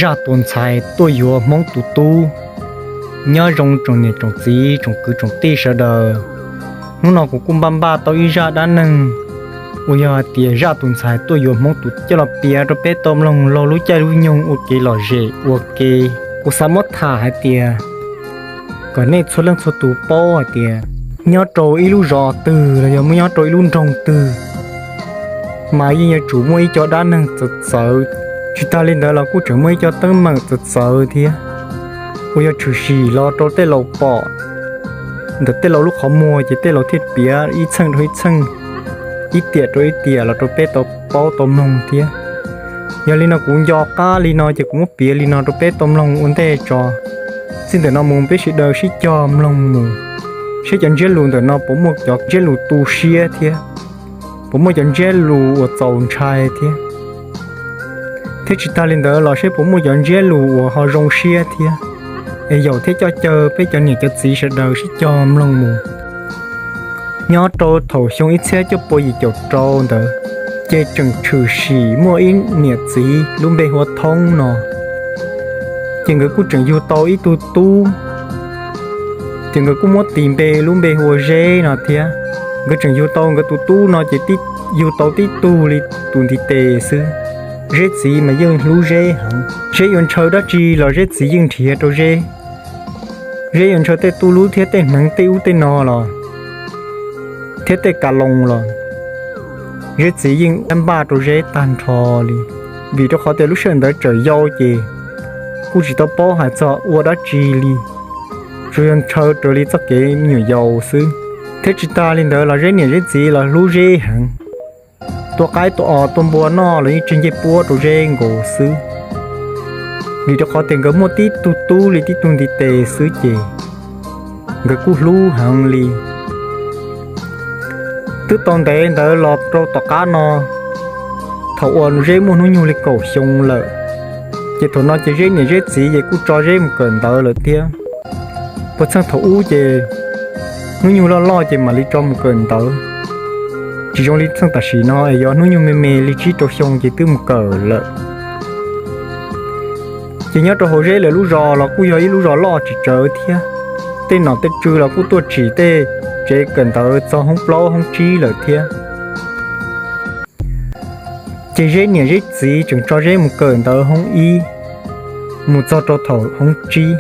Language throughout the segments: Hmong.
Zaj tus ntxhais tuaj yuav Hmoob tus tub. Nyob zoo tsoom niam tsoom txiv tsoom kwv tsoom tij sawv daws. Hnub no kuv kuj npaj npaj tau ib zaj dab neeg uas yog hais tias zaj tus ntxhais tuaj yuav Hmoob tus tub coj los piav rau peb tau mloog laug lub caij lub nyoog ua kev lom zem ua ke. Kuv xav muab tham hais tias kom nej txhua leej txhua tus paub hais tias nyob rau ib lub zos twg los yog muaj nyob rau ib lub nroog twg mas yeej yuav tsum muaj ib co dab neeg txawv txawv. Tsis tas li ntawd los kuj tseem muaj ib co teeb meem txawv txawv thiab uas yog tshwm sim los rau tej laus pom ntawm tej laus lub qhov muag ces tej laus thiaj piav ib txheej rau ib txheej, ib tiam rau ib tiam los rau peb tau paub tau mloog thiab. Yog li no kuv nco qab li no ces kuv muab piav li no rau peb tau mloog ua ntej tso. Txij ntawm no mus peb sawv daws sib cog mloog mus, seb cov ntsiab lus ntawm no puas muaj cov ntsiab lus tu siab thiab puas muaj cov ntsiab lus uas txaus ntshai thiab. Thiab tsis tas li ntawd los seb puas muaj cov ntsiab lus uas ho zoo siab thiab. Es yaum thiab coj caw peb cov niam cov txiv sawv daws sib cog mloog mus. Nyob rau thaum xyoo ib txhiab cuaj pua yim caum rau ntawd, ces tseem tshwm sim muaj ib niam txiv lub npe hu ua Thoob no. Ces nkawd kuj tseem yug tau ib tug tub, ces nkawd kuj muab tis npe lub npe hu ua Zeb no thiab. Nkawd tseem yug tau nkawd tus tub no ces yug tau tib tug li tus ntiv tes xwb. Zeb txiv mas yeej hlub Zeb heev. Zeb yuav ntshaw dab tsi los Zeb txiv yeej nrhiav rau Zeb. Zeb yuav ntshaw tej tub lub thiab tej hneev tej ub tej no los thiab tej ka loos los Zeb txiv yeej npaj rau Zeb tag nrho li. Vim rau qhov tias lub sij hawm ntawd tseem yau ces kuj tsis tau paub hais txog ua dab tsi li, tsuas yog ntshaw raws li txoj kev me nyuam yaus xwb. Thiab tsis tas li ntawd los Zeb niam Zeb txiv los hlub Zeb heev. Tua qaib tua os tua npua noj los yeej tsis ncej puab rau Zeb nkaus xwb. Vim rau qhov tias nkawd muaj tib tug tub li tib tug ntiv tes xwb ces nkawd kuj hlub heev li. Twb tau ntev ntawd los rau tom qab no, thaum uas Zeb muaj hnub nyoog li kaum xyoo lawm, ces thaum no ces Zeb niam Zeb txiv ces kuj tso Zeb mus kawm ntawv lawm thiab. Puas txheej thaum ub ces hnub nyoog loj loj ces mam li tso mus kawm ntawv, tsis zoo li txheej tam sim no es yog hnub nyoog me me li tsib rau xyoo ces twb mus kawm lawm. Ces nyob rau hauv Zeb lawv lub zos los kuj yog ib lub zos loj tsis tsawg thiab, tej nom tej tswv los kuj tuaj tsim tej tsev kawm ntawv txog hoob plaub hoob tsib lawm thiab. Ces Zeb niam Zeb txiv tseem tso Zeb mus kawm ntawv hoob ib mus txog rau thaum hoob tsib.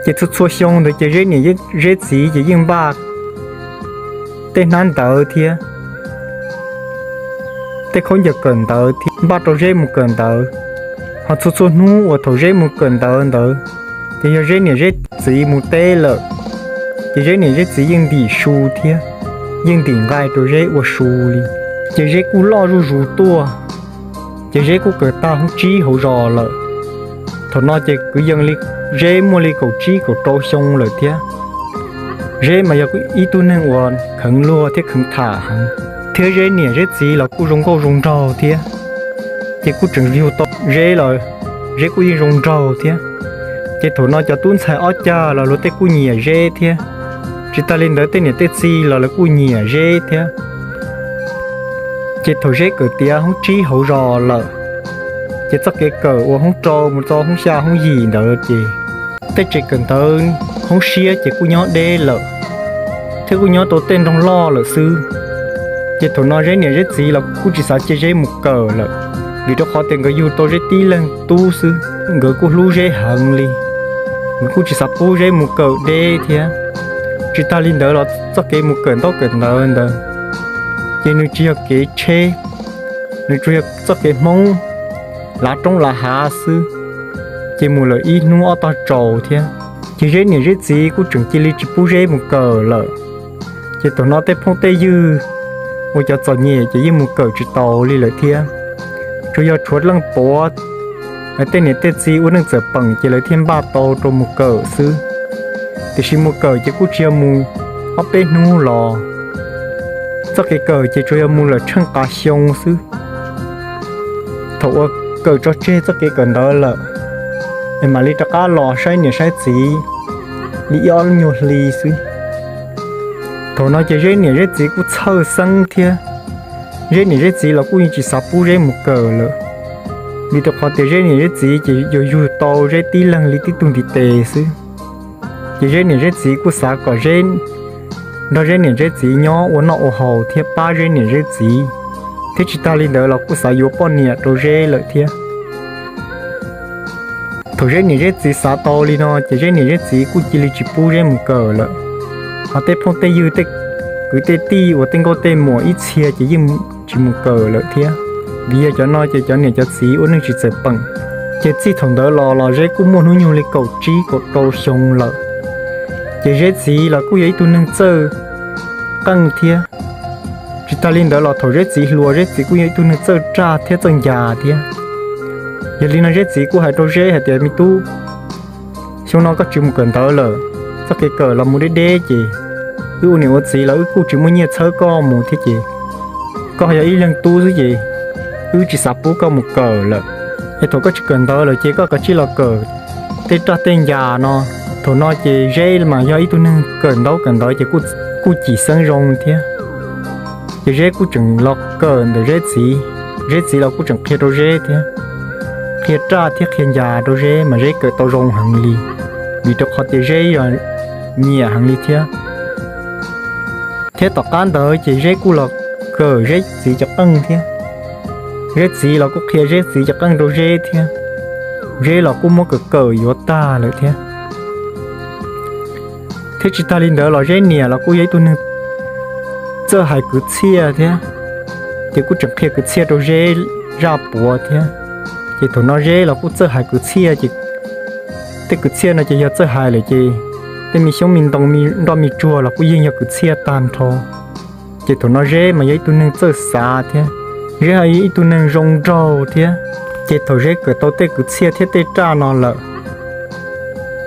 Ces txhua txhua xyoo ntawd ces Zeb niam Zeb txiv ces yeej npaj tej hnab ntawv thiab tej khaub ncaws kawm ntawv thiab npaj rau Zeb mus kawm ntawv. Ho txhua txhua hnub uas thaum Zeb mus kawm ntawv ntawd, ces yog Zeb niam Zeb txiv mus teb lawm, ces Zeb niam Zeb txiv yeej ntim su thiab yeej ntim nqaij rau Zeb ua su li. Ces Zeb kuj loj zuj zus tuaj, ces Zeb kuj kawm tag hoob tsib hauv zos lawm. Thaum no ces kwv yees li Zeb muaj li kaum tsib kaum rau xyoo lawm thiab. Zeb mas yog ib tug neeg uas kheev luag thiab kheev tham heev, thiab Zeb niam Zeb txiv los kuj zoo nkauj zoo nraug thiab, ces kuj tseem yug tau Zeb los Zeb kuj yeej zoo nraug thiab. Ces thaum no cov tub ntxhais ob cag los luag tej kuj nyiam Zeb thiab. Tsis tas li ntawd tej niam tej txiv los lawv kuj nyiam Zeb thiab. Ces thaum Zeb kawm tiav hoob tsib hauv zos lawm, ces txoj kev kawm uas hoob rau mus txog hoob xya hoob yim ntawd ces tej tsev kawm ntawv hoob siab ces kuj nyob deb lawm, thiab kuj nyob tau tej nroog loj lawm xwb. Ces thaum no Zeb niam Zeb txiv los kuj tsis xav cia Zeb mus kawm lawm, vim rau qhov tias nkawd yug tau Zeb tib leeg tub xwb, nkawd kuj hlub Zeb heev li. Nkawd kuj tsis xav pub Zeb mus kawm deb thiab. Tsis tas li ntawd los txoj kev mus kawm ntaub kawm ntawv ntawd ces nws tsis yog kev tsheb, nws tsuas yog txoj kev Hmoob lav roob lav hav xwb, ces mus lawm ib hnub ob tog tsaus thiab. Ces Zeb niam Zeb txiv kuj tseem cia li tsis pub Zeb mus kawm lawm. Ces thaum no tej phooj tej ywg uas cov txom nyem ces yeej mus kawm tsis taus li lawm thiab. Tsuas yog tshuav leej puav tej niam tej txiv ua neej txawm peem ces lawv thiaj npaj tau rau mus kawm xwb. Tiam sis mus kawm ces kuj tsis yog mus ob peb hnub los, txoj kev kawm ces tsuas yog mus lawm tsheej qav xyoo xwb. Thaum uas kawm tso tseg txoj kev kawm ntawv lawm, es mam li rov qab los saib niam saib txiv li ib ob nyuag hli xwb. Thaum no ces Zeb niam Zeb txiv kuj txhawj xeeb thiab, Zeb niam Zeb txiv los kuj yeej tsis xav pub Zeb mus kawm lawm. Vim rau qhov tias Zeb niam Zeb txiv ces yus yug tau Zeb tib leeg li tib tug ntiv tes xwb. Ces Zeb niam Zeb txiv kuj xav kom Zeb nrog Zeb niam Zeb txiv nyob ua noj ua haus thiab pab Zeb niam Zeb txiv, thiab tsis tas li ntawd los kuj xav yuav poj niam rau Zeb lawm thiab. Thaum Zeb niam Zeb txiv xav tau li no ces Zeb niam Zeb txiv kuj cia li tsis pub Zeb mus kawm lawm. Hos tej phooj tej ywg, tej kwv tej tij uas tej nkauj tej muam ib txhia ces yeej tsis mus kawm lawm thiab, vim yog cov no ces cov niam cov txiv ua neej tsis txawm peem. Ces txij thaum ntawd los los Zeb kuj muaj hnub nyoog li kaum tsib kaum rau xyoo lawm. Ces Zeb txiv los kuj yog ib tug neeg txawj qeej thiab. Tsis tas li ntawd los thaum Zeb txiv hluas Zeb txiv kuj yog ib tug neeg txawj raj thiab txawj ncas thiab. Yog li no Zeb txiv kuj hais rau Zeb hais tias, Me tub, xyoo no koj tsis mus kawm ntawv lawm, txoj kev kawm los mus deb deb ces wb ua niam ua txiv los wb kuj tsis muaj nyiaj txhawb koj mus thiab ces koj yog ib leeg tub xwb ces wb tsis xav pub koj mus kawm lawm. Es thaum koj tsis kawm ntawv lawm ces koj kav tsij los kawm tej raj tej ncas no. Thaum no ces Zeb mas yog ib tug neeg kawm ntaub kawm ntawv ces kuj cim xeeb zoo thiab. Ces Zeb kuj tseem los kawm ntawm Zeb txiv, Zeb txiv los kuj tseem qhia rau Zeb thiab, qhia raj thiab qhia ncas rau Zeb mas Zeb kawm tau zoo heev li, vim rau qhov tias Zeb yog nyiam heev li thiab. Thiab tom qab ntawd ces Zeb kuj los kawm Zeb txiv cov qeej thiab. Zeb txiv los kuj qhia Zeb txiv cov qeej rau Zeb thiab. Zeb los kuj muab kawm kawm yuav tag lawm thiab. Thiab tsis tas li ntawd los Zeb niam los kuj yog ib tug neeg txawj hais kwv txhiaj thiab, ces kuj tseem qhia kwv txhiaj rau Zeb zaj puav thiab. Ces thaum no Zeb los kuj txawj hais kwv txhiaj ces tej kwv txhiaj no ces yog txawj hais lawm ces tej me xyoob me ntoo nroj me tsuag los kuj yeej yog kwv txhiaj tag nrho. Ces thaum no Zeb mas yog ib tug neeg txawj xav thiab, Zeb ho yog ib tug neeg zoo nraug thiab. Ces thaum Zeb kawm tau tej kwv txhiaj thiab tej raj no lawm,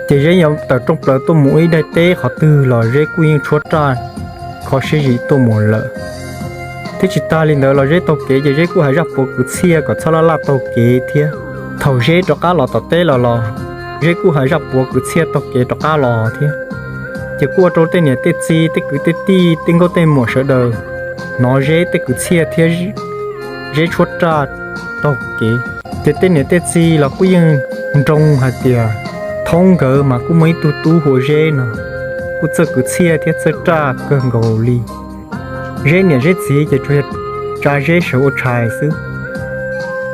ces Zeb yuav tawm rooj plaws tuaj mus ua ib daim teb qhov twg los Zeb kuj yeej tshuab raj kho siab zim tuaj mus lawm. Thiab tsis tas li ntawd los Zeb taug kev ces Zeb kuj hais zaj puav kwv txhiaj kom txhob laj laj taug kev thiab. Thaum Zeb rov qab los tom teb los los, Zeb kuj hais zaj puav kwv txhiaj taug kev rov qab los thiab. Ces kuj ua rau tej niam tej txiv, tej kwv tej tij, tej nkauj tej muam sawv daws hnov Zeb tej kwv txhiaj thiab Zeb tshuab raj taug kev. Ces tej niam tej txiv los kuj yeej nroo hais tias thoob nkawd mas kuj muaj ib tug tub hu ua Zeb no, kuj txawj kwv txhiaj thiab txawj raj kawg nkaus li. Zeb niam Zeb txiv ces tsuas yog tsa Zeb sawv ua tshais xwb.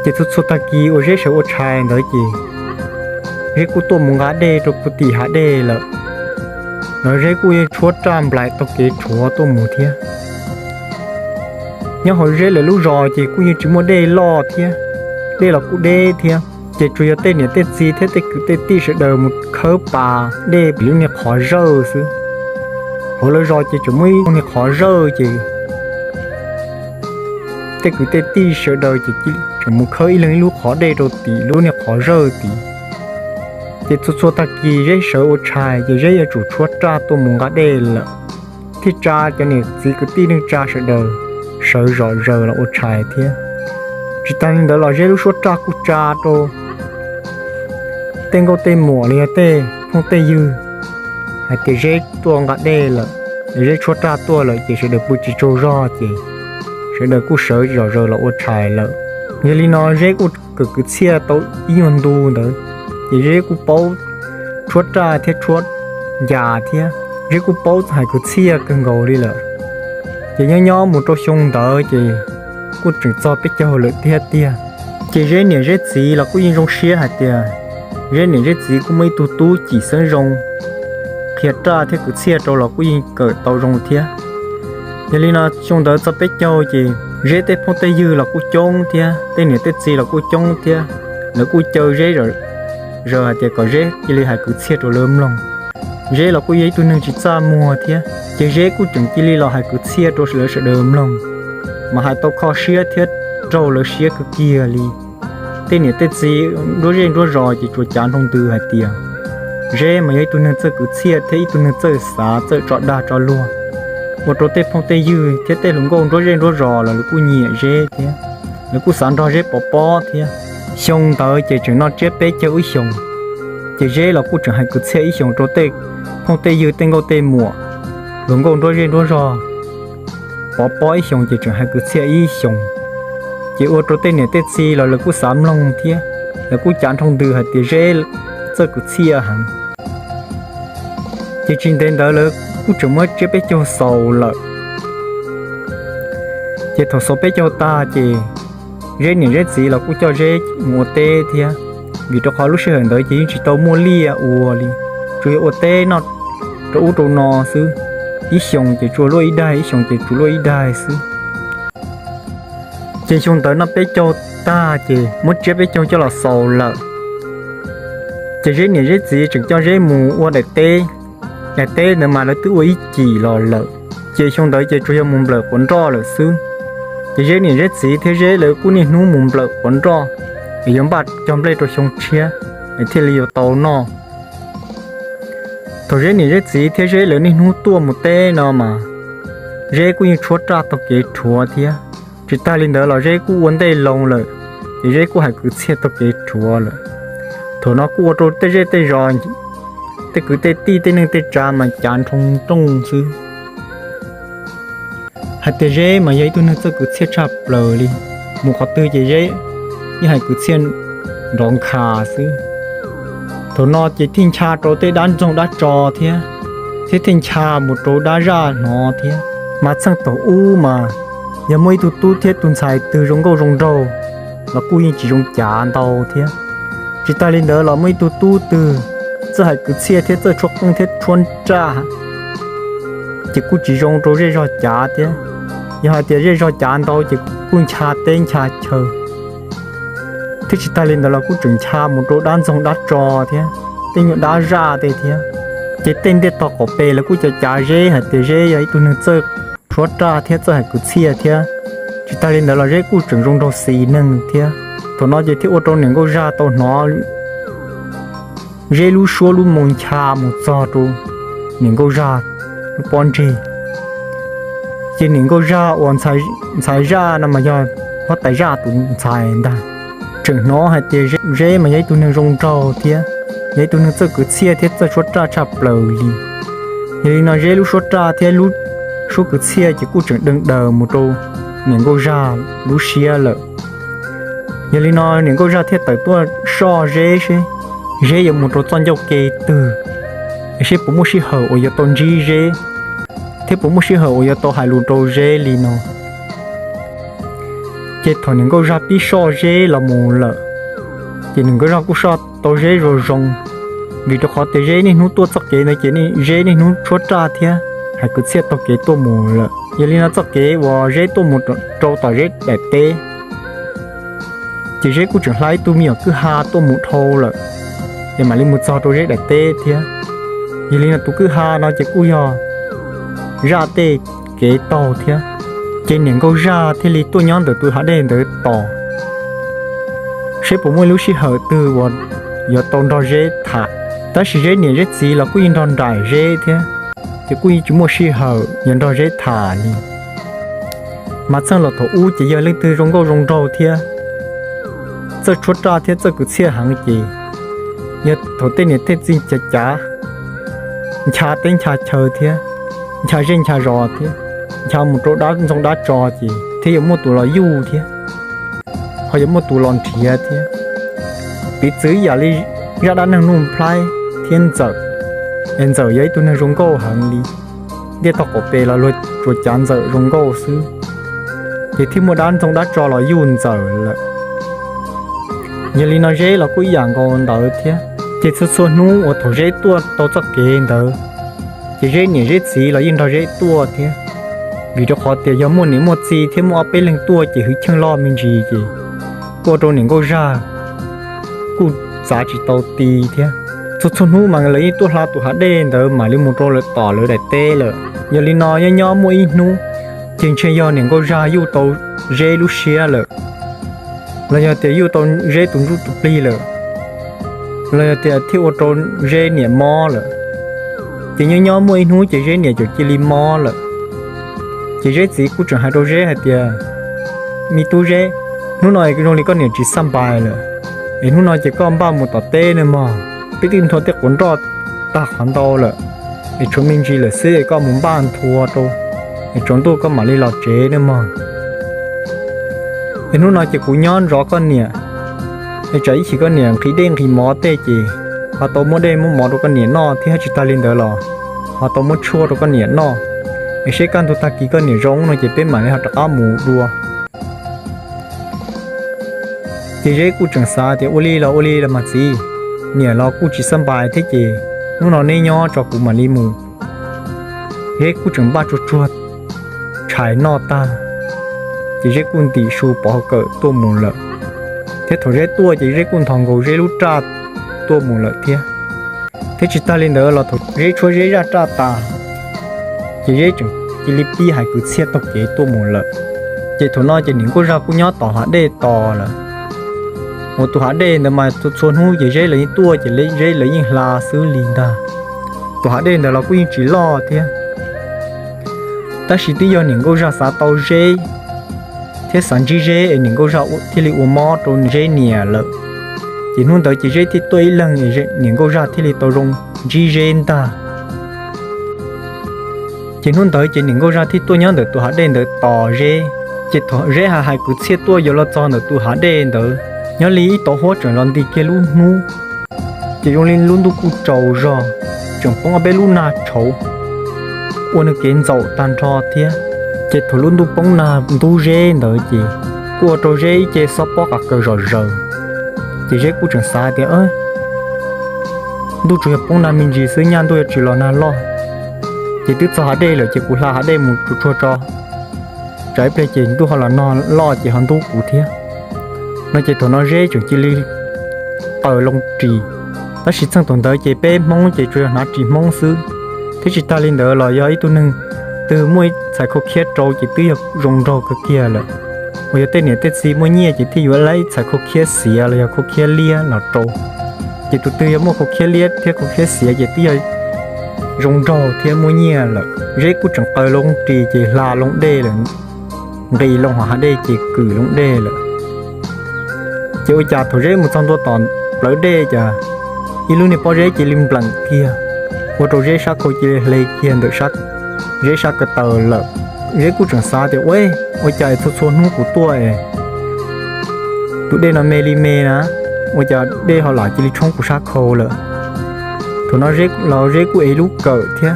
Ces txhua txhua tag kis uas Zeb sawv ua tshais ntawd ces Zeb kuj tuaj mus nqa dej rau puag tim hav dej lawm, los Zeb kuj yeej tshuab raj nplais taug kev rhuav tuaj mus thiab. Nyob hauv Zeb lawv lub zos ces kuj yeej tsis muaj dej loj thiab, dej los kuj deb thiab. Ces tsuas yog tej niam tej txiv thiab tej kwv tej tij sawv daws mus khawb pas dej pem lub niag qhov zawj xwb. Hauv lawv zos ces tseem muaj ib lub niag qhov zawj ces tej kwv tej tij sawv daws ces tseem mus khawb ib leeg ib lub qhov dej rau tim lub niag qhov zawj tid. Ces txhua txhua tag kis Zeb sawv ua tshais ces Zeb yuav tsum tshuab raj tuaj mus nqa dej lawm, thiaj tsa cov niam txiv kwv tij neej tsa sawv daws sawv zom zaws los ua tshais thiab. Tsis tas li ntawd los Zeb lub suab raj kuj tsa rau tej nkauj tej muam los yog tej phooj tej ywg hais tias Zeb tuaj nqa dej lawm, Zeb tshuab raj tuaj lawm ces sawv daws pw tsis tsaug zog ces sawv daws kuj sawv zom zaws los ua tshais lawm. Yog li no Zeb kuj kawm kwv txhiaj tau ib nyuag ntu ntawd, ces Zeb kuj paub tshuab raj thiab tshuab ncas thiab, Zeb kuj paub hais kwv txhiaj kawg nkaus li lawm. Ces nyob nyob mus rau xyoo ntawd ces kuj tseem txog peb caug lawm thiab tiag. Ces Zeb niam Zeb txiv los kuj yeej zoo siab hais tias Zeb niam Zeb txiv kuj muaj ib tug tub cim xeeb zoo, qhia raj thiab kwv txhiaj rau los kuj yeej kawm tau zoo thiab. Yog li no xyoo ntawd txog peb caug ces Zeb tej phooj tej ywg los kuj coob thiab, tej niam tej txiv los kuj coob thiab, lawv kuj caw Zeb zom zaws hais tias kom Zeb cia li hais kwv txhiaj rau lawv mloog, Zeb los kuj yog ib tug neeg tsis txaj muag thiab, ces Zeb kuj tseem cia li los hais kwv txhiaj rau lawv sawv daws mloog, mas hais tau kho siab thiab raug lawv siab kawg kiag li. Tej niam tej txiv nruab zej nruab zos ces tsuas cav nroo ntws hais tias Zeb mas yog ib tug neeg txawj kwv txhiaj thiab ib tug neeg txawj xav txawj tso dag tso luag, ua rau tej phooj tej ywg thiab tej hluas nkauj nruab zej nruab zos los lawv kuj nyiam Zeb thiab, lawv kuj xav nrog Zeb pov pob thiab. Xyoo ntawd ces tseem noj tsiab peb caug ib xyoos, ces Zeb los kuj tseem hais kwv txhiaj ib xyoos rau tej phooj tej ywg tej nkauj tej muam, hluas nkauj nruab zej nruab zos pov pob ib xyoos ces tseem hais kwv txhiaj ib xyoos. Ces ua rau tej niam tej txiv los lawv kuj xav mloog thiab, lawv kuj cav nrhoo ntws hais tias Zeb txawj kwv txhiaj heev. Ces tsis ntev ntawd lawv kuj tseem muab tsiab peb caug xaus lawm. Ces thaum xaus peb caug tag ces Zeb niam Zeb txiv los kuj coj Zeb mus ua teb thiab, vim rau qhov lub sij hawm ntawd ces yeej tsis tau muaj liaj ua li, tsuas yog ua teb noj rau ub rau no xwb, ib xyoos ces tsuas luaj ib daig, ib xyoos ces tsuas luaj ib daig xwb. Ces xyoo ntawd noj peb caug tag ces muab tsiab peb caug coj los xaus lawm. Ces Zeb niam Zeb txiv tseem coj Zeb mus ua daim teb, daim teb ntawd mas lawv twb ua ib cim los lawm. Ces xyoo ntawd ces tsuas yog mus nplawm quav nroj lawm xwb. Ces Zeb niam Zeb txiv thiab Zeb lawv kuj niaj hnub mus nplawm quav nroj es yuav npaj cog nplej rau xyoo tshiab es thiaj li yuav tau noj. Thaum Zeb niam Zeb txiv thiab Zeb lawv niaj hnub tuaj mus teb no mas Zeb kuj yeej tshuab raj taug kev rhuav thiab. Tsis tag li ntawd los Zeb kuj ua ntej loo lawm, ces Zeb kuj hais kwv txhiaj taug kev rhuav lawm. Thaum no kuj ua rau tej zej tej zos, tej kwv tej tij, tej neej tej tsav mas cav nrhoo nrooj xwb hais tias Zeb mas yog ib tug neeg txawj kwv txhiaj tshaj plaws li. Mus qhov twg ces Zeb yeej hais kwv txhiaj nrov nkhav xwb. Thaum no ces thiaj ncha rau tej dab ntxoog dab tso thiab, thiab thiaj ncha mus rau dab zaj hnov thiab. Mas txheej thaum ub mas yog muaj ib tug tub thiab tus ntxhais twg zoo nkauj zoo nraug los kuj yeej tsis zoo cav ntau thiab. Tsis tag li ntawd los muaj ib tug tub twg txawj hais kwv txhiaj thiab txawj tshuab qeej thiab tshuab raj, ces kuj tsis zoo rau zej zog cav thiab. Yog hais tias zej zog cav ntau ces kuj ncha teb ncha chaw, thiab tsis tag li ntawd los kuj tseem ncha mus rau dab ntxoog dab tso thiab tej nyuag dab zaj tej thiab. Ces tej ntiaj tog qaum pes lawv kuj cav cav Zeb hais tias Zeb yog ib tug neeg txawj tshuab raj thiab txawj hais kwv txhiaj thiab. Tsis tag li ntawd los Zeb kuj tseem zoo nraug xis neeg thiab. Thaum no ces thiaj ua rau niam nkauj zaj tau hnov Zeb lub suab lub moo ncha mus txog rau niam nkauj zaj lub pob ntseg. Ces niam nkauj zaj uas ntxhais zaj no mas yog huab tais zaj tus ntxhais ntag, tseem hnov hais tias Zeb mas yog ib tug neeg zoo nraug thiab, yog ib tug neeg txawj kwv txhiaj thiab txawj tshuab raj tshaj plaws li. Yog li no Zeb lub suab raj thiab lub suab kwv txhiaj ces kuj tseem deeg daws mus rau niam nkauj zaj lub siab lawm. Yog li no niam nkauj zaj thiaj tawm tuaj soj Zeb seb Zeb yuav mus rau txoj ncauj ke twg, seb puas muaj sij hawm uas yuav tau ntsib Zeb, thiab puas muaj sij hawm uas yuav tau hais lus rau Zeb li no. Ces thaum niam nkauj zaj pib soj Zeb los mus lawm, ces niam nkauj zaj kuj soj tau Zeb zoo zoo, vim rau qhov tias Zeb niaj hnub tuaj txoj kev ntawd ces Zeb niaj hnub tshuab raj thiab hais kwv txhiaj taug kev tuaj mus lawm. Yog li no txoj kev uas Zeb tuaj mus rau tom Zeb daim teb, ces Zeb kuj tseem hla ib tug me nyuam kwj ha tuaj mus dhau lawm, ces mam li mus txog rau Zeb daim teb thiab. Yog li no tus kwj ha no ces kuj yog zaj tej kev taug thiab. Ces niam nkauj zaj thiaj li tuaj nyob ntawm tus hav dej ntawd tos, seb puas muaj ib lub sij hawm twg uas yuav tau nrog Zeb tham. Tab sis Zeb niam Zeb txiv los kuj yeej nrog nraim Zeb thiab, ces kuj yeej tsis muaj sij hawm yuav nrog Zeb tham li. Mas txheej los thaum ub ces yog leej twg zoo nkauj zoo nraug thiab txawj tshuab raj thiab txawj kwv txhiaj heev ces yog thaum tej niam tej txiv cav cav, ncha teb ncha chaw thiab ncha zej ncha zos thiab ncha mus rau dab ntxoog dab tso ces thiaj yuav muaj tus los yuj thiab, ho yuav muaj tus los nrhiav thiab. Piv txwv ib yam li zaj dab neeg Nuj Nplhaib thiab Ntxawm, es Ntxawm yog ib tug neeg zoo nkauj heev li, ntiaj tog qaum pes los luag tsuas cav Ntxawm zoo nkauj xwb, ces thiaj muaj dab ntxoog dab tso los yuj Ntxawm lawm. Yog li no Zeb los kuj ib yam nkaus ntawd thiab. Ces txhua txhua hnub uas thaum Zeb tuaj tau txoj kev ntawd, ces Zeb niam Zeb txiv los yeej nrog Zeb tuaj thiab, vim rau qhov tias yog muaj niam muaj txiv thiab muaj ob peb leeg tuaj ces hwj chim loj me ntsis ces kuj ua rau niam nkauj zaj kuj txav tsis tau ti thiab. Txhua txhua hnub mas lawv yeej tuaj hla tus hav dej ntawd mam li mus rau lawv tom lawv daim teb lawm. Yog li no nyob nyob muaj ib hnub, ces ntshe yog niam nkauj zaj yuj tau Zeb lub siab lawm, los yog tias yuj tau Zeb tus ntsuj tus plig lawm, los yog tias thiaj ua rau Zeb niam mob lawm. Ces nyob nyob muaj ib hnub ces Zeb niam txawm cia li mob lawm. Ces Zeb txiv kuj tseem hais rau Zeb hais tias, me tub Zeb, hnub no zoo li koj niam tsis xaj npais lawm, es hnub no ces koj npaj mus tom teb nawb mog, peb twb nthua tej quav nroj tag qhov ntau lawm, es tshuav me ntsis lawm xwb es koj mus npaj nthua rau, es tsaus ntuj koj mam li los tsev nawb mog. Ces hnub no ces kuv nyob zov koj niam, es tsam ib chim koj niam nqhis dej nqhis mov tej ces ho tau muab dej muab mov rau koj niam noj thiab, tsis tag li ntawd los ho tau muab tshuaj rau koj niam noj. Es seb kaj ntug tag kis koj niam zoo no ces peb mam li ho rov qab mus dua. Ces Zeb kuj tseem xav tias ua li los ua li los mas txiv, niam los kuj tsis xab npais thiab ces hnub no neb nyob tso kuv mam li mus. Zeb kuj tseem npaj tsuag tsuag tshais noj tag, ces Zeb kuj ntim su pov hauv kawm tuaj mus lawm. Thiab thaum Zeb tuaj ces Zeb kuj nthos nkaus Zeb lub raj tuaj mus lawm thiab. Thiab tsis tag li ntawd los thaum Zeb tshuab Zeb zaj raj tas, ces Zeb tseem cia li pib hais kwv txhiaj taug kev tuaj mus lawm. Ces thaum no ces niam nkauj zaj kuj nyob tom hav dej tos lawm. Uas tus hav dej ntawd mas txhua txhua hnub ces Zeb lawv yeej tuaj ces Zeb lawv yeej hla xwb li ntag. Tus hav dej ntawd los kuj yeej tsis loj thiab. Tab sis twb yog niam nkauj zaj xav tau Zeb thiab xav ntsib Zeb es niam nkauj zaj thiaj li ua mob rau Zeb niam lawm. Ces hnub ntawd ces Zeb thiaj tuaj ib leeg es niam nkauj zaj thiaj li tau zoo ntsib Zeb ntag. Ces hnub ntawd ces niam nkauj zaj thiaj tuaj nyob ntawm tus hav dej ntawd tos Zeb. Ces thaum Zeb hais hais kwv txhiaj tuaj yuav los txog ntawm tus hav dej ntawd, nyob li ib tauv huab tseem los nti kiag lub hnub, ces zoo li lub ntuj kuj tsaus zog, tseem poob ob peb lub nag tshauv ua nws kev ntxaum tag nrho thiab. Ces thaum lub ntuj poob nag ntub Zeb ntawd ces kuj ua rau Zeb ib ce xob pob qav kaws zom zaws. Ces Zeb kuj tseem xav tias ntuj tsuas yog poob nag me ntsis xwb, nyaj ntuj yuav tsis los nag loj. Ces twb txog hav dej lawm ces kuv hla hav dej mus tsuag tsuag tso, tsam ib pliag ces ntuj ho los nag loj ces ho ntub kuv thiab. No ces thaum no Zeb tseem cia li qaws loo ris, tab sis txheej thaum ntawd ces peb Hmoob ces tsuas yog hnav ris Hmoob xwb, thiab tsis tag li ntawd los yog ib tug neeg twg muaj ib txhais khau khiab rau ces twb yog zoo nraug kawg kiag lawm. Uas yog tej niam tej txiv muaj nyiaj ces thiaj yuav ib txhais khau khiab xiav los yog khau khiab liab los rau. Ces tus twg yog muaj khau khiab liab thiab khau khiab xiav ces twb yog zoo nraug thiab muaj nyiaj lawm. Zeb kuj tseem qaws loo ris ces hla loo dej lawm, nqis loo hauv hav dej ces kwm loo dej lawm. Ces ua cas thaum Zeb mus txog ntua tom plawv dej cas ib lub niag pob zeb cia li npleem kiag, ua rau Zeb sab khau cia li hle kiag ntawm Zeb sab ko taw lawm. Zeb kuj tseem xav tias ua, ua cas txhua txhua hnub kuv tuaj es tus dej no me li me na, ua cas dej ho lam cia li tshoob kuv sab khau lawm. Thaum no Zeb los Zeb kuj ev lub kawm thiab,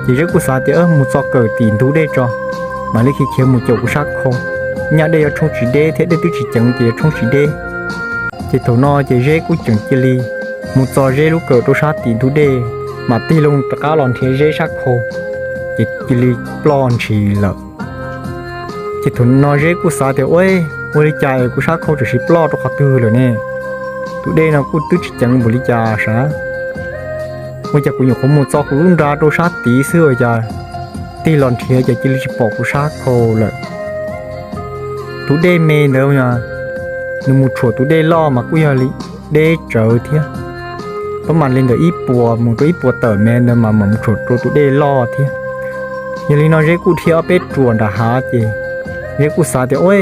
ces Zeb kuj xav tias mus txo kawm tim ntug dej tso, mam li khiav khiav mus caum kuv sab khau, nyaj dej yuav tshoob tsis deb thiab dej twb tsis ceev ces yuav tshoob tsis deb. Ces thaum no ces Zeb kuj tseem cia li mus txo Zeb lub kawm rau sab tim ntug dej, mam tig loo rov qab los nrhiav Zeb sab khau, ces cia li ploj ntshis lawm. Ces thaum no Zeb kuj xav tias ua, ua li cas es kuv sab khau tam sim ploj rau qhov twg lawm ne? Tus dej no kuj twb tsis ceev npaum li cas sav, ua cas kuv nyuam qhuav mus txo kuv lub nra rau sab tid xwb ua cas tig los nrhiav ces cia li tsis pom kuv sab khau lawm. Tus dej me ntawd, nws mus tshuam tus dej loj mas kuj yog li deb tsawv thiab, pab mam li ntawm ib puas mus rau ib puas tawm me ntawd mas mam mus tshuam rau tus dej loj thiab. Yog li no Zeb kuj dhia ob peb ruam nram hav ces Zeb kuj xav tias ua,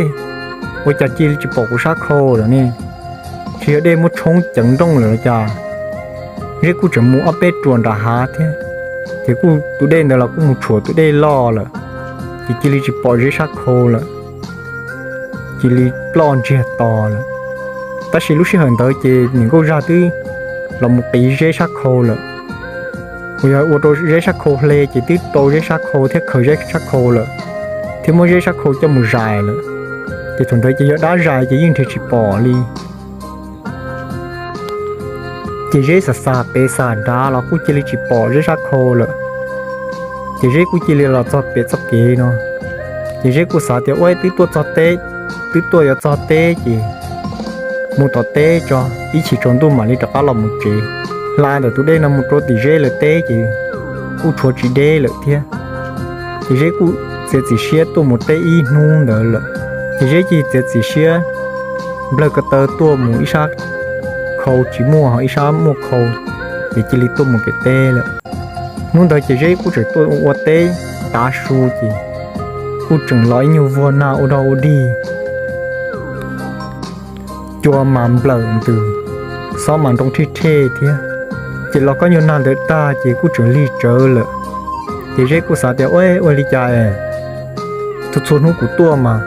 ua cas cia li tsis pom kuv sab khau lawm ne? Tsis yog dej muab tshoob ceev nrooj lawm los cas? Zeb kuj tseem mus ob peb ruam nram hav thiab, ces kuj tus dej ntawd los kuj mus tshuam tus dej loj lawm, ces cia li tsis pom Zeb sab khau lawm, cia li ploj ntsiag to lawm. Tab sis lub sij hawm ntawd ces niam nkauj zaj twb los mus qiv Zeb sab khau lawm, uas yog ua rau Zeb sab khau hle ces twb rau Zeb sab khau thiab khaws Zeb sab khau lawm, thiab muab Zeb sab khau coj mus zais lawm. Ces thaum ntawd ces yog dab zais ces yeej nrhiav tsis pom li. Ces Zeb xav xav pem xav nrad los kuj cia li tsis pom Zeb sab khau lawm. Ces Zeb kuj cia li los txog pem txoj kev no, ces Zeb kuj xav tias ua twb tuaj txog teb, twb tuaj yuav txog teb ces mus tom teb tso, ib chim tsaus ntuj mam li rov qab los mus tsev. Hla ntawm tus dej no mus rau tim Zeb lawv teb ces kuj tshuav tsis deb lawm thiab. Ces Zeb kuj txiav txim siab tuaj mus teb ib hnub ntawd lawm. Ces Zeb cia li txiav txim siab nplawg ko taw tuaj mus ib sab khau tsis muaj ho ib sab muaj khau, ces cia li tuaj mus pem teb lawm. Hnub ntawd ces Zeb kuj tseem tuaj ua teb tav su ces kuj tseem los ib nyuag vuag nag ua dog ua dig. Cua mas nplawm ntws, xob mas nroo rhej rhej thiab. Ces los kob nyuag nag ntawd tag ces kuj tseem lig tsawv lawm. Ces Zeb kuj xav tias ua, ua li cas es txhua txhua hnub kuv tuaj mas